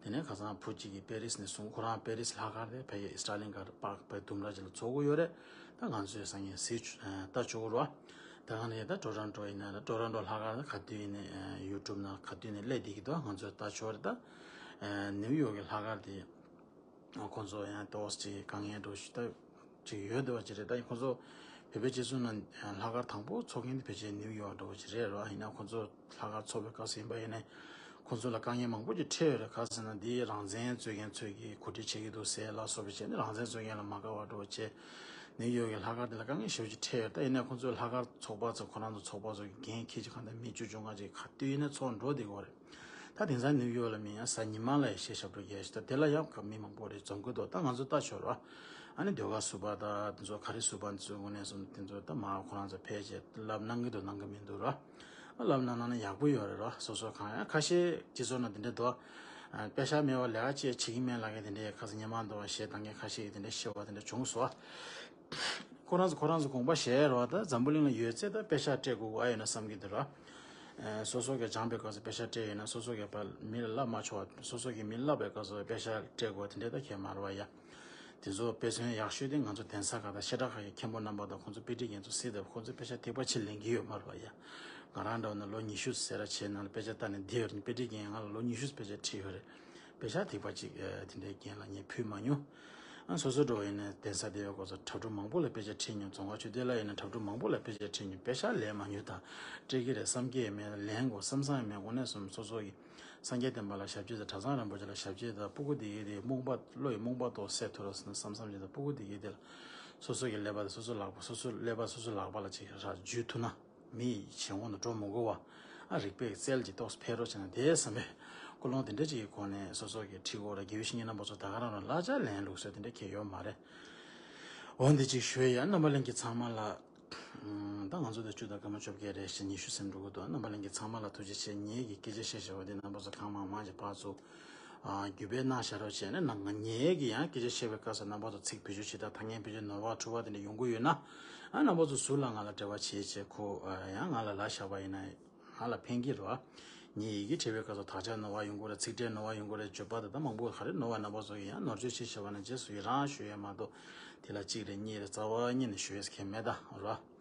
དེ་ནས་ཁ་སང་བུ་གཅིག་གིས་པེ་རིས་ནས་གསུངས། ཁོ་རང་པེ་རིས་ལྷག་དཀར་རེད། ཕ་གི་སི་ཊ་ལིང་ག་པག་པའི་ལྡུམ་ར་ཅིག་ལ་འཚོགས་ཀྱི་ཡོད་རེད། ད་ང་ཚོས་སང་ཉིན་གཟིགས་ཆུ་ལྟ་ཆོག་རོགས། ད་ག་ནས་ད་ཊོ་རོན་ཊོ་ཡིན་ན་ཊོ་རོན་ཊོ་ལྷག་དཀར་ད་ག་དུས་ཡིན་ནའི་ཡུ་ཊུབ་ནང་ག་དུས་ནས་སླེབས་བསྡད་ཀྱི་འདུག་ང་ཚོས་ལྟ་ཆོག་རེད། ད་ནིའུ་ཡོག་གི་ལྷག་དཀར་དེ། ཁོང་ཚོ་ཡང་ཏོག་ཙམ་དཀའ་ངལ་འགྲོ་ཞིག་ད་ཅིག་ཡོད་འདུག་པ་ཅིག་རེད། ད་ཁོང་ཚོ་བོད་པའི་སྤྱི་ཚོགས་ནང་ལྷག་དཀར་དང་པོ་འཚོགས་མཁན་དེ་ཕལ་ཆེར་ནིའུ་ཡོག་འདྲ་བོ་ཅིག་རེད་རོ། ཡིན་ན་ཁོང་ཚོ་ལྷག་དཀར་འཚོགས་པའི་སྐབས་སུ་ཡིན་པ་ཡིན་ནའི་ཁོང་ཚོ་ལ་དཀའ་ངལ་མང་པོ་ཅིག་འཕྲད་ཡོད་རེད། ག་ཟེར་ན་འདི་རང་བཙན་རྩོད་མཁན་ཚོས་ཀྱིས་གོ་སྒྲིག་བྱེད་ཀྱི་འདུག་ཟེར་ལ་སོགས་པ་བྱས་ནས་རང་བཙན་རྩོད་མཁན་ལ་མ་དགའ་བ་འདྲ་བོ་བྱས། ནིའུ་ཡོག་གི་ལྷག་དཀར་དེ་ལ་དཀའ་ངལ་ཞེ་པོ་ཅིག་འཕྲད་ཡོད་རེད། ད་ཡིན་ནའི་ཁོང་ཚོའི་ལྷག་དཀར་ཚོགས་པ་ཚོ་ཁོ་རང་ཚོ་ཚོགས་པ་ཚོ་གི་འགན་འཁྱེར་ཅིག་གང་ལྟར་མི་བཅུ་བཅོ་ལྔ་ཅིག་ག་དུས་ཡིན་ནའི་ཚོགས་འགྲོ་བསྡད་ཀྱི་ཡོད་རེད། ད་དེང་སང་ནིའུ་ཡོག་ལ་མི་ཡང་གཟའ་ཉི་མ་ལ་ཡང་གཞས་ཞབས་བྲོ་རྒྱག་ཞིག་ད་དེ་ལ་ཡང་མི་མང་པོ་རེ་འཛོམས་ཀྱི་འདུག་ད་ང་ཚོ་ལྟ་ཞོར་བ། ཨ་ནི་ཟློས་གར་ཟུར་པ་དང་དེ་ཚོ་ག་རེ་ཟུར་པ་ཚོའི་ངོས་ནས་སོང་དེ་ཚོ་ད་མ་ཁོ་རང་ཚོ་ཕལ་ཆེར་ལབ་གནང་གི་འདུག་གནང་གི་མི་འདུག་ར། ཨ་ལབ་གནང་གནང་ན་ཡག་པོ་ཡོད་རེད་ར། སོ་སོ་གང་ཡང་ཁ་ཤས་སྤྱི་ཚོགས་ནང་དེ་འདྲ་འདུག་དཔེ་ཤག་མེད་པ་ལས་ཀ་ཅིག་བྱེད་ཀྱི་མེད་ལབ་མཁན་དེ་འདྲའི་ཁ་སང་ཉི་མ་འདུག་བ་གཞས་བཏང་མཁན་ཁ་ཤས་ཀྱིས་དེ་འདྲ་བཤད་པ་དེ་འདྲ་བྱུང་སོང་། ཁོ་རང་ཚོ་ཁོ་རང་ཚོ་དགོངས་པ་བཞེས་རོགས། ད་འཛམ་བུ་གླིང་ལ་ཡོད་ཚད་ད་པེ་ཤག་སྤྲད་དགོས་ཨ་ཡོད་ན་བསམ་གྱི་འདུག་ར། ཨ་སོ་སོ་གིས་སྦྱངས་པའི་སྐབས་སུ་པེ་ཤག་སྤྲད་ཡོད་ན་སོ་སོ་གིས་ཕར་མི་ལ་བསླབ་མ་ཆོག་པ། སོ་སོ་གིས་མི་བསླབ་པའི་སྐབས་སུ་པེ་ཤག་སྤྲད་དགོས་དེ་འདྲ་ད་གང་ཡང་མ་རེད་པ་ཡ། དེ་ཚོ་དཔེ་མཚོན་ཡག་ཤོས་དེ་ང་ཚོ་གདན་ས་ཁག་དང་བཤད་གྲྭ་ཁག་གི་མཁན་པོ་རྣམ་པ་དང་ཁོང་ཚོ་དཔེ་ཁྲིད་མཁན་ཚོ་གཟིགས་དང་། ཁོང་ཚོས་པེ་ཤག་ཐིགས་པ་གཅིག་ལེན་གྱི་ཡོད་མ་རེད་པ་ཡ། ང་རང་འདྲ་བོ་ན་ལོ་ཉི་ཤུ་ཟེར་ར་བྱས་ནང་ལ་དཔེ་ཆ་ལྟ་ནས་བསྡད་ཡོད་རེད། དཔེ་ཁྲིད་མཁན་ང་ལ་ལོ་ཉི་ཤུ་དཔེ་ཆ་ཁྲིད་ཡོད་རེད། པེ་ཤག་ཐིགས་པ་གཅིག་ཨ་དེ་འདྲའི་རྐྱེན་ལ་ངས་ཕུལ་མ་མྱོང་། ཨ་སོ་སོ་འདྲ་བོ་ཡིན་ན་གདན་ས་དེ་བའི་སྐོར་སོ་གྲྭ་ཕྲུག་མང་པོ་ལ་དཔེ་ཆ་ཁྲིད་མྱོང་། རྫོང་ཁ་ཆོས་སྡེ་ལ་ཡིན་ན་གྲྭ་ཕྲུག་མང་པོ་ལ་དཔེ་ཆ་ཁྲིད་མྱོང་། པེ་ཤག་ལེན་མ་མྱོང་། ད་སྤྲད་ཀྱི་རེད་བསམ་གྱི་ཡང་མེད། ལེན་དགོས་བསམ་བསམ་ཡང་མེད། དངོས་གནས་སོ་སོ་གི་སངས་རྒྱས་བསྟན་པ་ལ་ཞབས་ཕྱི་དང་གྲྭ་ཚང་རིན་པོ་ཆེ་ལ་ཞབས་ཕྱི་དང་སྤུ་གུ་དེ་གའི་དེ་རྨོངས་པ་བློ་ཡི་རྨོངས་པ་ཏོག་སེལ་ཐུབ་རོགས་ཟེར་ན་བསམ་བསམ་བྱས། ད་སྤུ་གུ་དེ་གའི་དེ་ལ་སོ་སོ་གི་ཀླད་པ་དེ་སོ་སོ་ལག་པ་སོ་སོ་ཀླད་པ་སོ་སོ་ལག་པ་ལ་ཅིག་ར་འཇུས་ཐུབ་ན། མི་ཡི་བྱེད་དབང་དུ་འགྲོ་མི་དགོས་པ། ཨ་རིག་པའི་རྩལ་གྱིས་ཏོག་ཙམ་འཕེལ་རོགས་བྱས་ན་དེ་བསམ་པའི་ཀུན་སློང་དེ་འདྲ་ཅིག་གི་སྒོ་ནས་སོ་སོ་གི་ཁྲིད་སྐོར་ལ་དགེ་བའི་བཤེས་གཉེན་རྣམ་པ་ཚོ་ད་ག་རང་རང་གླ་ཆ་ལེན་ལུགས་སྲོལ་དེ་འདྲ་གང་ཡང་ཡོད་མ་རེད། འོ་འདི་ཅིག་ཞུ་ཡ། རྣམ་པ་ལྷན་རྒྱས་ཚང་མ་ལ། ཨམ། ད་ང་ཚོ་ད་བཅུ་དང་སྐར་མ་བཅོ་བརྒྱད་རེད་ཤག་ཉི་ཤུ་ཟིན་འགྲོ་གི་འདུག་རྣམ་པ་ལྷན་རྒྱས་ཚང་མ་ལ་ཐུགས་རྗེ་ཆེ། ངེད་ཀྱི་སྐད་ཆ་བཤད་བཞག་པ་འདི་རྣམ་པ་ཚོ་གང་མང་མང་ཞིག་ཕར་ཚུར། ཨ། བརྒྱུད་སྤེལ་གནང་བཞག་རོགས་བྱས་ནས་ན། ང་ངེད་ཀྱིས་ཡང་སྐད་ཆ་བཤད་པའི་སྐབས་སུ་རྣམ་པ་ཚོ་ཚིག་བེད་སྤྱོད་བྱེད་སྟངས་ཐ་སྙད་བེད་སྤྱོད་ནོར་བ་འཁྲུལ་བ་དེ་འདྲ་ཡོང་གི་ཡོད་ན། ཨ། རྣམ་པ་ཚོ་ཟུར་ལ་ང་ལ་འབྲེལ་བ་བྱེད་བྱེད། ཁོ་ཡང་ང་ལ་ལབ་བཞག་པ་ཡིན་ན་ང་ལ་ཕན་གྱི་རེད་བ། ངས་ཡི་གེ་བྲིས་པའི་སྐབས་སུ་དག་ཆ་ནོར་བ་ཡོང་གི་རེད། ཚིག་ཕྲད་ནོར་བ་ཡོང་གི་རེད། བརྗོད་པ་དེ་དག་མང་པོ་ག་རེ་ནོར་བ་རྣམ་པ་ཚོ་གིས་ཡང་ནོར་བཅོས་བྱེད་བཞག་པ་ན་རྗེས་སུ་ཡི་རང་ཞུ་ཡས་མ་གཏོགས་དེ་ལ་གཅིག་རེད་གཉིས་རེད་རྩ་བ་ཉིད་ནས་ཞུ་ཡས་མཁན་མེད་ད་རེད་བ།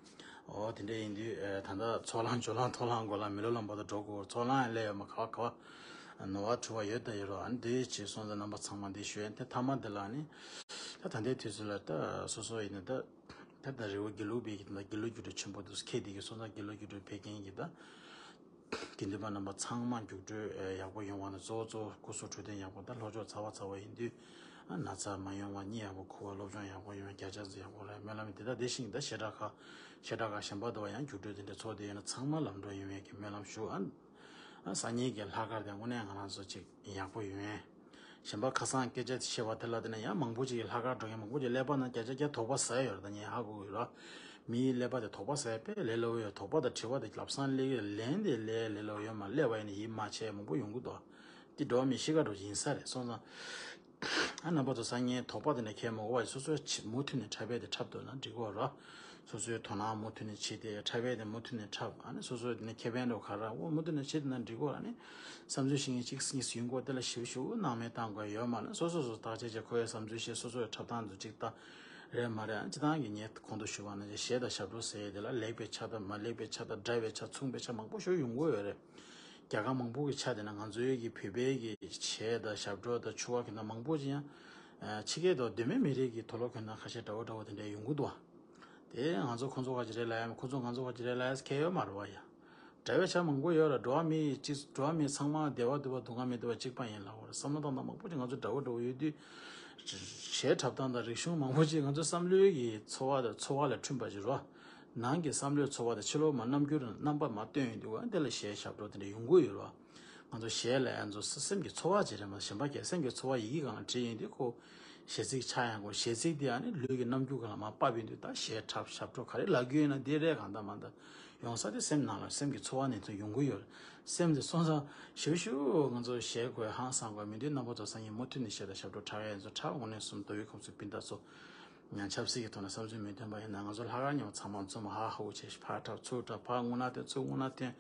འོ་དེ་འདྲ་ཡིན་དུས་ཨེ། ད་ལྟ་ཚོགས་ལངས་ཇོ་ལངས་མཐོ་ལངས་མགོ་ལངས་མི་ལོ་ལངས་བར་དུ་འགྲོ་དགོས། ཚོགས་ལངས་ཡང་སླེབས་ཡོད་མ། ག་བ་ག་བ་ནོར་བ་འཁྲུལ་བ་ཡོད་ད་ཡོད་རོགས། ཨ་ནི་འདི་བྱས་སོང་ཙང་རྣམ་པ་ཚང་མ་འདི་ཞུ་ཡ། དེ་མཐའ་མ་འདི་ལ་ནི་ད་ད་ལྟའི་དུས་ཚོད་ལ་ད་སོ་སོ་ཡིན་ན་ད་ད་ད་རི་བོ་དགེ་ལུགས་པའི་གི་ད་དགེ་ལུགས་རྒྱུགས་སྤྲོད་ཆེན་པོ་འདུག་ཁྱེད་འདི་གི་སོང་ཙང་དགེ་ལུགས་རྒྱུགས་སྤྲོད་ཕེབས་མཁན་གྱི་ད། དགེ་འདུན་པ་རྣམ་པ་ཚང་མ་རྒྱུགས་སྤྲོད་ཡག་པོ་ཡོང་བ་ན། གཙོ་བོ་གཙོ་བོ་སྐུ་གཟུགས་འཕྲོད་བསྟེན་ཡག་པོ་དང་ལྷོ་ཕྱོགས་ཚ་བ་ཚ་བ་ཡིན་དུས་ན་ཚ་མ་ཡོང་བ། གཉིད་ཡག་པོ་ཁུག་པ། སློབ་སྦྱོང་ཡག་པོ་ཡོང་བ། བརྒྱ་ཆ་ཡག་པོ་རག་སྨོན་ལམ་དེ་དག་དེ་བཞིན་ད་བཤད་གྲྭ་ཁག་བཤད་གྲྭ་ཁག་གཞན་པ་དུ་བ་ཡང་རྒྱུགས་སྤྲོད་དེ་འདྲ་ཚོགས་དེ་ཡོད་ན་ཚང་མ་ལམ་འགྲོ་ཡོང་བའི་གི་སྨོན་ལམ་ཞུ། ཨ་ཨ་སང་ཉིན་གྱི་ལྷག་དཀར་དེ་དངོས་གནས་ང་རང་ཚོ་ཅིག་ཡག་པོ་ཡོང་ཡས་ གཞན་པ་ཁ་སང་སྐད་ཆ་བཤད་པ་དེ་ལ་བལྟས་ན་ཡང་མང་པོ་ཅིག་གིས་ལྷག་དཀར་འགྲོ་མཁན་མང་པོ་ཅིག་ཀླད་པ་ནང་བརྒྱ་ཆ་བརྒྱ་དོགས་པ་ཟ་ཡོད་རེད། ད་ངས་ཧ་གོ་གི་ཡོད་ར། མིའི་ཀླད་པ་དེ་དོགས་པ་ཟ་ཡ་དཔེ་ལས་སླ་པོ་ཡོད། དོགས་པ་དང་དྲི་བ་དེ་ལམ་སང་སླེབས་ཀྱི་ལན་དེ་ལས་ལས་སླ་པོ་ཡོད་མ་རེད། སླེབས་པ་ཡིན་ན་ཡིད་མ་ཆེས་མང་པོ་ཡོང་གི་འདུག་དེ་འགྲོ་བ་མིའི་གཤིས་ཀ་འདྲ་པོ་ཡིན་ས་རེད། སོང་ཙང་། ཨ་རྣམ་པ་ཚོ་སང་ཉིན་དོགས་པ་དེ་ནས་ཁྱེར་མ་དགོས་པ་ཞིག་སོ་སོའི་ཆེད་མུ་མཐུད་ནས་འཁྲབ་པ་དེ་འཁྲབ་འདོད་ན་འགྲིག་གོ་ར། སོ་སོའི་དོ་སྣང་མུ་མཐུད་ནས་བྱེད་དེ་འཁྲབ་པ་དེ་མུ་མཐུད་ནས་འཁྲབ། ཨ་ནི་སོ་སོའི་དེ་ནས་ཁེ་ཕན་འདྲ་པོ་ག་རེ་འོ་མུ་མཐུད་ནས་བྱེད་དེ་ན་འགྲིག་གོ་ར། ཨ་ནི་བསམ་ཚུལ་བཤད་མཁན་གཅིག་གཉིས་ཡོང་གོ་དེ་ལ་ཞིབ་ཞིབ་སྣང་མེད་བཏང་དགོས་ཡོད་མ་རེད། སོ་སོ་སོ་བརྟག་དཔྱད་བྱེད། ཁོ་ཡི་བསམ་ཚུལ་བཤད། སོ་སོའི་འཁྲབ་སྟངས་དེ་གཅིག་ལྟ། རེད་མ་རེད། ཨ་ནི་སྤྱིར་བཏང་གི་ངས་གོང་དུ་ཞུས་པ་ནང་བཞིན་གཞས་དང་ཞབས་བྲོ་ཟེར་ཡས་དེ་ལ་ལེགས་པའི་ཆ་དང་མ་ལེགས་པའི་ཆ་དང་འདྲ་བའི་ཆ་མཚུངས་པའི་ཆ་མང་པོ་ཞིག་ཡོང་གི་ཡོད་རེད། རྒྱལ་ཁབ་མང་པོ་གི་ཆ་དེ་ན་ང་ཚོའི་གི་བོད་པའི་གི་གཞས་དང་ཞབས་བྲོ་དང་ཕྱུ་པ་གི་ན་མང་པོ་ཅིག་ཡང་། ཕྱི་རྒྱལ་དུ་གདོད་མའི་མི་རིགས་ཀྱི་དུག་ལོག་གི་ན་ཁ་ཤས་འདྲ་པོ་འདྲ་པོ་དེ་འདྲ་ཡོང་གི་འདུག་བ། དེ་ང་ཚོ་ཁོ་ཚོ་ག་ཅི་རེད་ལབ་ཡ་མེད། ཁོ་ཚོ་ང་ཚོ་ག་ཅི་རེད་ལབ་ཡ་ཁྱད་ཡོད་མ་རེད་བ་ཡ། འདྲ་བའི་ཆ་མང་པོ་ཡོད་ར། འགྲོ་བ་མི་གཅིག་འགྲོ་བ་མི་ཚང་མ་བདེ་བ་འདུག་པ་སྡུག་བསྔལ་མི་འདུག་པ་གཅིག་པ་ཡིན་ལབ་པ་རེད། བསམ་བློ་བཏང་སྟངས་མང་པོ་ཅིག་ང་ཚོ་འདྲ་པོ་འདྲ་པོ་ཡོད་དུས། གཞས་འཁྲབ་སྟངས་དང་རིག་གཞུང་མང་པོ་ཅིག་ང་ཚོ་བསམ་བློའི་གི་ཚོར་བ་དང་ཚོར་བ་ལ་མཐུན་པ་ཅིག་རོ། ནང་གི་བསམ་བློའི་ཚོར་བ་དང་ཕྱི་ལོགས་མ་རྣམ་འགྱུར་རྣམ་པ་མ་སྟོན་ཡོང་དུས་ཨ་འདི་ལ་གཞས་ཞབས་བྲོ་དེ་འདྲ་ཡོང་གི་ཡོད་རེད་བ། ང་ཚོ་གཞས་ལ་ཡང་ཚོ་སེམས་ཀྱི་ཚོར་བ་ཅིག་རེད་མ་གཞན་པ་གི་སེམས་ཀྱི་ཚོར་བ་ཡི་གེ་སྒང་ལ་བྲིས་ཡོང་དུས་ཁོ་གཞས་ཚིག་ཆགས་ཡང་ཁོ་གཞས་ཚིག་དེ་ཨ་ནི་ལུས་ཀྱི་རྣམ་འགྱུར་སྒང་ལ་མར་ཕབ་ཡོང་དུས་ད་གཞས་འཁྲབ་ཞབས་བྲོ་ག་རེ་ལབ་རྒྱུ་ཡིན་ན་འདི་རེད། གང་ལྟར་མ་ལྟར་ཡོང་ས་དེ་སེམས་ནང་ལ་སེམས་ཀྱི་ཚོར་བ་ནས་ཚོ་ཡོང་གི་ཡོད་རེད། སེམས་དེ་སོང་ཙང་ཞིབ་ཞིབ་ང་ཚོ་གཞས་དགོས་ཧང་སང་དགོས་མི་འདུག་རྣམ་པ་ཚོ་སང་ཉིན་མུ་མཐུད་ནས་གཞས་དང་ཞབས་བྲོ་འཁྲབ་ཡ་ཡིན་ཚོ་འཁྲབ། དངོས་གནས་གསུམ་མདོ་དབུས་ཁམས་གསུམ་སྤུན་ཟླ་ཚོ། ཡང་ཆབ་སྲིད་ཀྱི་ཐོག་ནས་བསམ་ཚུལ་མི་མཐུན་པ་ཡིན་ན་ང་ཚོ་ལྷག་དཀར་མཉམ་ཚང་མ་འཛོམས། ཧ་ཧ་འུ་ཆེ་ཕར་འཁྲབ་ཚུར་འཁྲབ། ཕར་རྔུལ་ནག་འཐེན་ཚུར་རྔུལ་ནག་འཐེན།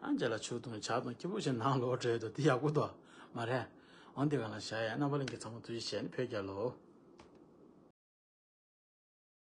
ཨ་རྗེས་ལ་ཆུ་འཐུང་ཇ་འཐུང་སྐྱིད་པོ་ཞིག་ནང་ལོག་འགྲོ་ཡོད་དོ། དེ་ཡག་པོ་འདུག་མ་རེད། འོན་ཏེ་གང་ལ་བཞག་ཡ། རྣམ་པ་ལྷན་རྒྱས་ཚང་མ་ཐུགས་རྗེ་ཆེ། ནི་བོད་རྒྱལ་ལོ།